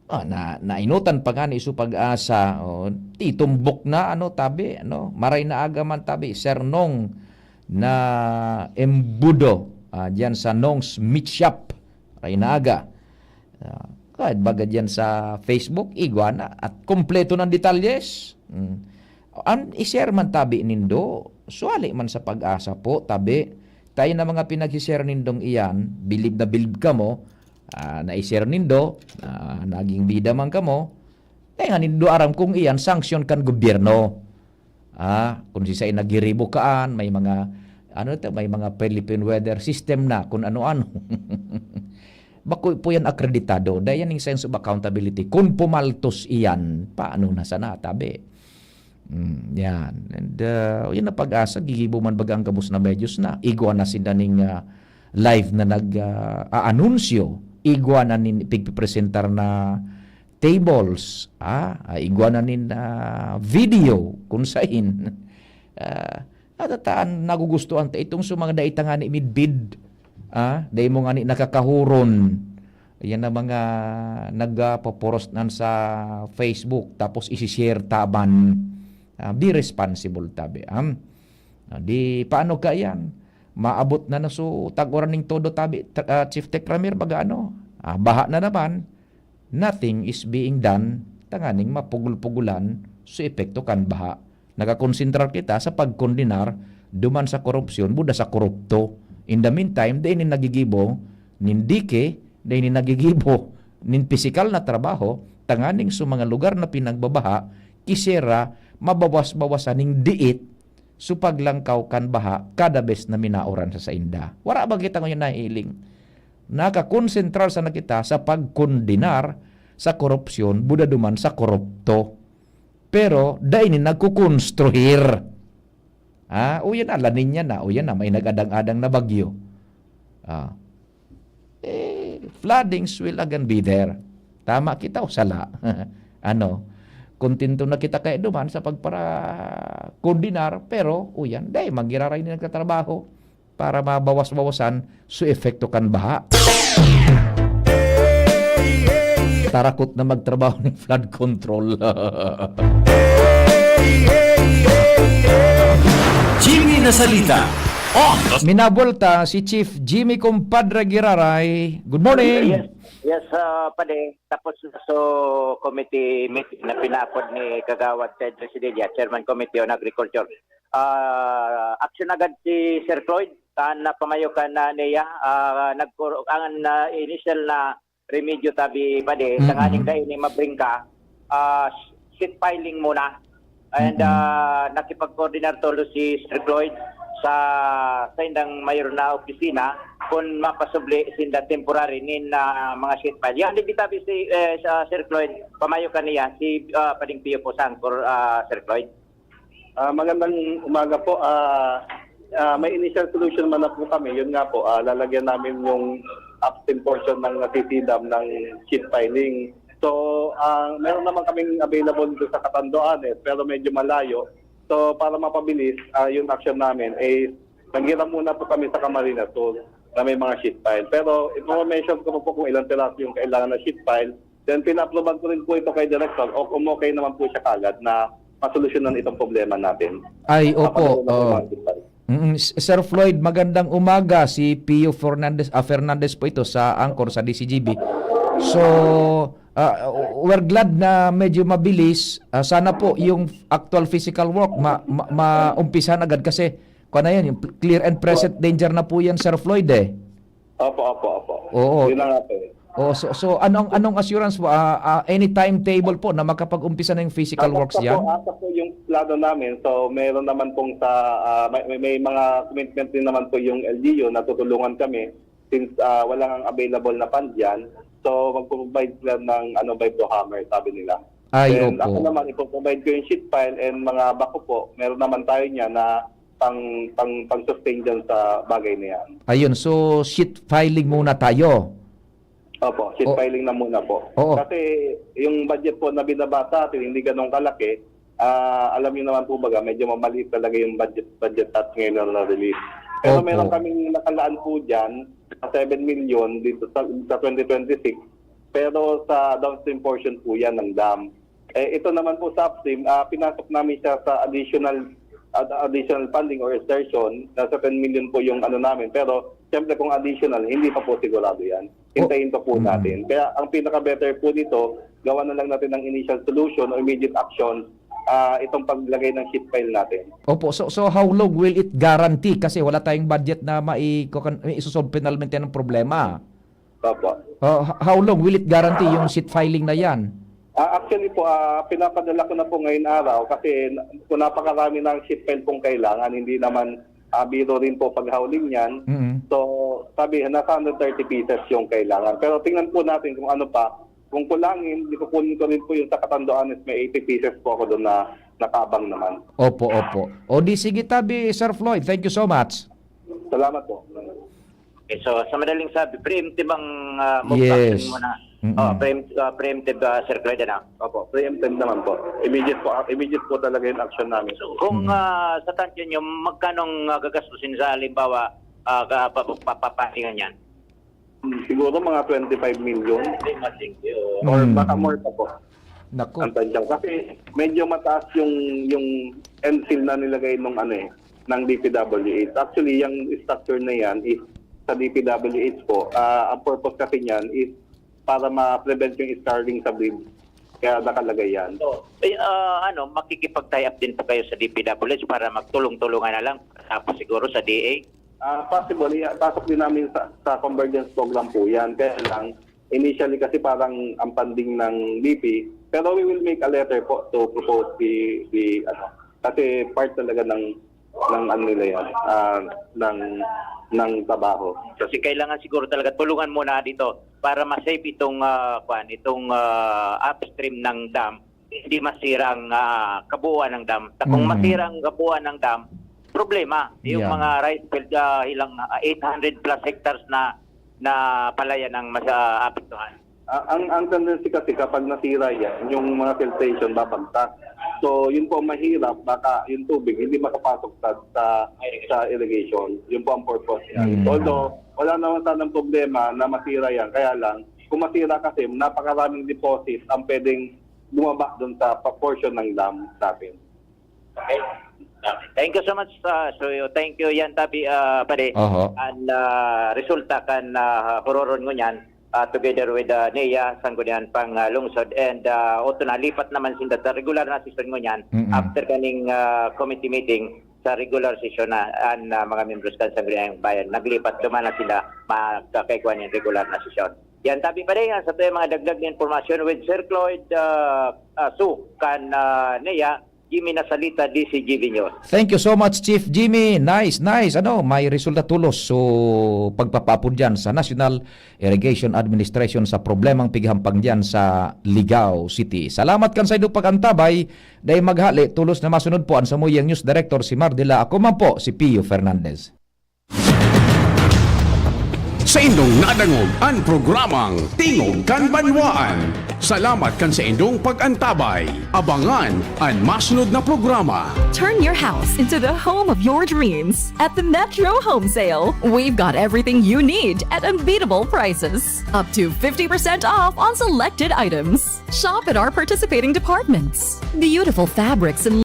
Ah, na, nainutan pa ngani so Pag-asa, oh, titumbok na, ano, tabi, ano, maray na aga man, tabi, Sir Nong na Embudo, ah, diyan sa Nong's Meat Shop, maray na aga. Ah, kahit baga diyan sa Facebook, igwa na, at kompleto ng detalyes. Mm. An i-share man tabi nindo, suwali man sa Pag-asa po, tabi. Tayo na mga pinag-share nindong iyan, bilib na bilib kamo, ah, na i-share nindo, ah, naging bida man kamo, tayo nga nindo aram kung iyan sanction kan gobyerno. Ah, kung si sain nagiribo kaan, may mga, ano to, may mga Philippine Weather System na, kung ano-ano. Bako po yan akreditado. Dahil yan yung sense of accountability. Kung pumaltos iyan, paano na sana, tabi? Mm, yan. And, uh, yun na Pag-asa, gigibo man baga ang gabos na medios na. Igwa na sinda ning, uh, live na nag, uh, aanunsyo. Igwa na nin pigpipresentar na tables. Ah, ah, igwa na nin, uh, video kung sain. Uh, natataan, nagugustuhan ta itong sa mga dai ta ngani midbid. Ah, dai mo ngani nakakahuron. Yan ang mga nagpaporos nan sa Facebook, tapos isi-share taban. Ah, be responsible, tabi, am. Ah, di, paano ka yan? Maabot na na so, tag-uran ning todo, tabi, tra-, ah, Chief Tech Ramir, baga ano? Ah, baha na naman. Nothing is being done, tanganing mapugol-pugulan so epekto kan baha. Nakakonsentrar kita sa pagkondenar duman sa korupsyon, buda sa korupto. In the meantime, dai nin nagigibo nin dike, dai nin nagigibo nin pisikal na trabaho, tanganing sa mga lugar na pinagbabaha, kisera mabawas-bawasan ning diit so paglangkaw kan baha kada bes na minauran sa sainda. Wara ba kita ngayon nahiling? Nakakonsentrar sana kita sa pagkondenar sa korupsyon, buda duman sa korupto. Pero dai ni nagkukonstruhir. Ah, o yan na, La Niña na, o yan na, may nag-adang-adang na bagyo. Ah. Eh, floodings will again be there. Tama kita o sala? Ano, kontento na kita kaya duman sa pagparakoordinar, pero, o yan, dai, magiraray ni nagtatrabaho para mabawas-bawasan so epekto kan baha. Tarakot na magtrabaho ning flood control. Jimmy Nasalita. Oh, minabulta si Chief Jimmy Compadre Giraray. Good morning. Yes, yes, ah, padi. Tapos na so committee meeting na pinaapod ni Kagawad Ted Residilla, Chairman Committee on Agriculture. Ah, action agad si Sir Cloyd, kan napamayo kan, ah, niya, ah, nagkuro-, ang, ah, initial na remedyo tabi padi, Mm-mm. tanganing dai ni mabringka, ah, seat piling muna. And, Mm-mm. ah, nakipag-coordinar tolo si Sir Cloyd sa, sa indang mayor na opisina kung mapasubli sinda temporary nin, ah, mga seat pile. Yan, di tabi si, eh, sa Sir Cloyd, pamayo kaniya, si, ah, Pading Pio po sa angkor, ah, Sir Cloyd. Ah, magandang umaga po. Ah, ah, may initial solution man na po kami. Yun nga po, ah, lalagyan namin yung upstream portion ng nasisidam ng seat piling. So, ah, meron naman kaming available doon sa Catanduanes, pero medyo malayo. So, para mapabilis, ah, yung action namin, eh, naghiram muna po kami sa Camarines Sur na may mga seat pile. Pero, i-mention ko po, po kung ilang piraso yung kailangan na seat pile. Then, pina-approvean ko rin po ito kay Director o kung okay naman po siya kagad na masolusyonan itong problema natin. Ay, opo. Sa pamamagitan ng mga digital. Mm, S-, Sir Floyd, magandang umaga. Si Pio Fernandez, ah, Fernandez po ito sa anchor sa D C G B. So, ah, we're glad na medyo mabilis. Ah, sana po yung actual physical work ma-, ma-, maumpisahan agad kasi kung ano yan, yung clear and present danger na po yan, Sir Floyd, eh. Opo, opo, opo. Oo. Yun na nga po eh. Oh, so, so anong anong assurance po? Ah, ah, any timetable po na makapag-umpisa na yung physical works diyan? Asa po yung plano namin. So, meron naman pong sa, ah, may, may, may mga commitment din naman po yung L G U na tutulungan kami since ah, walang ang available na fund dyan. So, magpo-provide sila ng ano, vibrochammer, sabi nila. Ay, And opo. Ako naman, ipo-provide ko yung sheet pile and mga backhoe po. Meron naman tayo niya na pang, pang, pang-sustain dyan sa bagay na yan. Ayun, so sheet piling muna tayo. Opo, sheet O- piling na muna po. Oo. Kasi yung budget po na binaba sa atin, hindi ganun kalaki. Ah, alam niyo naman po baga, medyo mamaliit talaga yung budget budget at ngayon na na-release. Pero Opo. Meron kaming nakalaan po dyan sa seven million dito sa, sa twenty twenty-six. Pero sa downstream portion po yan ng dam. Eh, ito naman po sa upstream, ah, pinasok namin siya sa additional ad- additional funding or extension. Nasa ten million po yung ano namin. Pero siyempre kung additional, hindi pa po sigurado yan. Hintayin pa po Mm. natin. Kaya ang pinaka-better po dito, gawa na lang natin ng initial solution o immediate action, ah, itong paglagay ng sheet pile natin. Opo, so so how long will it guarantee kasi wala tayong budget na mai kukan- isosolve finalmente ng problema? Opo. Oh, h- how long will it guarantee yung sheet piling na yan? Ah, actually po, ah, pinapadala ko na po ngayon araw kasi na- kung napakarami ng sheet pile pong kailangan, hindi naman ah, biro rin po paghauling niyan. Mm. So, sabi, nasa hundred thirty pieces yung kailangan. Pero tingnan po natin kung ano pa. Kung kulangin, di kukunin ko rin po yung sa Catanduanes, may eighty pieces po ako doon na nakaabang naman. Opo, opo. O di sige tabi, Sir Floyd. Thank you so much. Salamat po. Okay, so sa madaling sabi, preemptive ang uh, move Yes. action muna. Mm-mm. Oh, preempt, uh, preemptive uh, Sir Clyde, ano? Opo, preemptive naman po. Immediate po, immediate po talaga yung action namin. So, kung Mm. ah, sa tansya nyo, magkano ang uh, gagastusin sa halimbawa uh, ka, pa, pa, pa, papahingan yan? Hmm, Siguro mga twenty-five million Hindi, masing. or Mm. baka more pa po. Nako. Ang tansya. Kasi medyo mataas yung yung end seal na nilagay nung ano eh, ng D P W H. Actually, yung structure na yan is sa D P W H po. Ah, ang purpose kasi niyan is para ma-prevent yung scarring sa bridge. Kaya nakalagay yan. So, eh, ah, ano, makikipag-tie up din po kayo sa D P W H para magtulong-tulungan na lang. Tapos siguro sa D A. Ah, possible, i- pasok din namin sa, sa convergence program po yan. Kaya lang, initially kasi parang ang funding ng D P, pero we will make a letter po to propose the, the ano, kasi part talaga ng ng ano nila yan, ah, ng ng trabaho. Kasi kailangan siguro talaga tulungan muna dito para ma-save itong ah, kwan, itong ah, upstream ng dam, hindi masira ang ah, kabuuan ng dam. Ta kung Mm. masira ang kabuuan ng dam, problema. Yung Yeah. mga rice field ah, ilang ah, eight hundred plus hectares na na palayan ang mas ah, apektuhan. Ah, ang ang tendency kasi kapag nasira yan, yung mga filtration babagsak. So, yun po ang mahirap, baka yung tubig hindi makapasok sa sa, sa irrigation. Yun po ang purpose niya. Mm. Although wala naman sanang problema na masira yan, kaya lang kung masira kasi, napakaraming deposit ang pwedeng bumaba doon sa pa- portion ng dam natin. Okay. Okay. Thank you so much. Uh, so, thank you yan, Tabi, uh, pare. Oho. Ang uh, resulta kan uh, huroron ngunyan uh, together with uh, Nia, Sangguniang Panglungsod, and uh, oto na, lipat naman sinda sa regular na session ngunyan Mm-mm. after kaning uh, committee meeting sa regular session na ang uh, mga membros kan Sangguniang Bayan. Naglipat, duman na sila magkakaigwa nin regular na session. Yan, Tabi, pare, yan sa mga dagdag na impormasyon with Sir Cloyd uh, uh, Su, kan uh, Nia, Jimmy Nasalita, D C G B News. Thank you so much, Chief Jimmy. Nice, nice. Ano, may resulta tulos. So, pagpapaapod dyan sa National Irrigation Administration sa problemang pighampang dyan sa Ligao City. Salamat kan sa idong pag-antabay. Dahil maghali, tulos na masunod po ang samuyang News Director si Mardila. Ako man po, si Pio Fernandez. Saindong nadangog an programang Tingog kan Banwaan. Salamat kan saindong pag-antabay. Abangan an masunod na programa. Turn your house into the home of your dreams at the Metro Home Sale. We've got everything you need at unbeatable prices. Up to fifty percent off on selected items. Shop at our participating departments. Beautiful fabrics and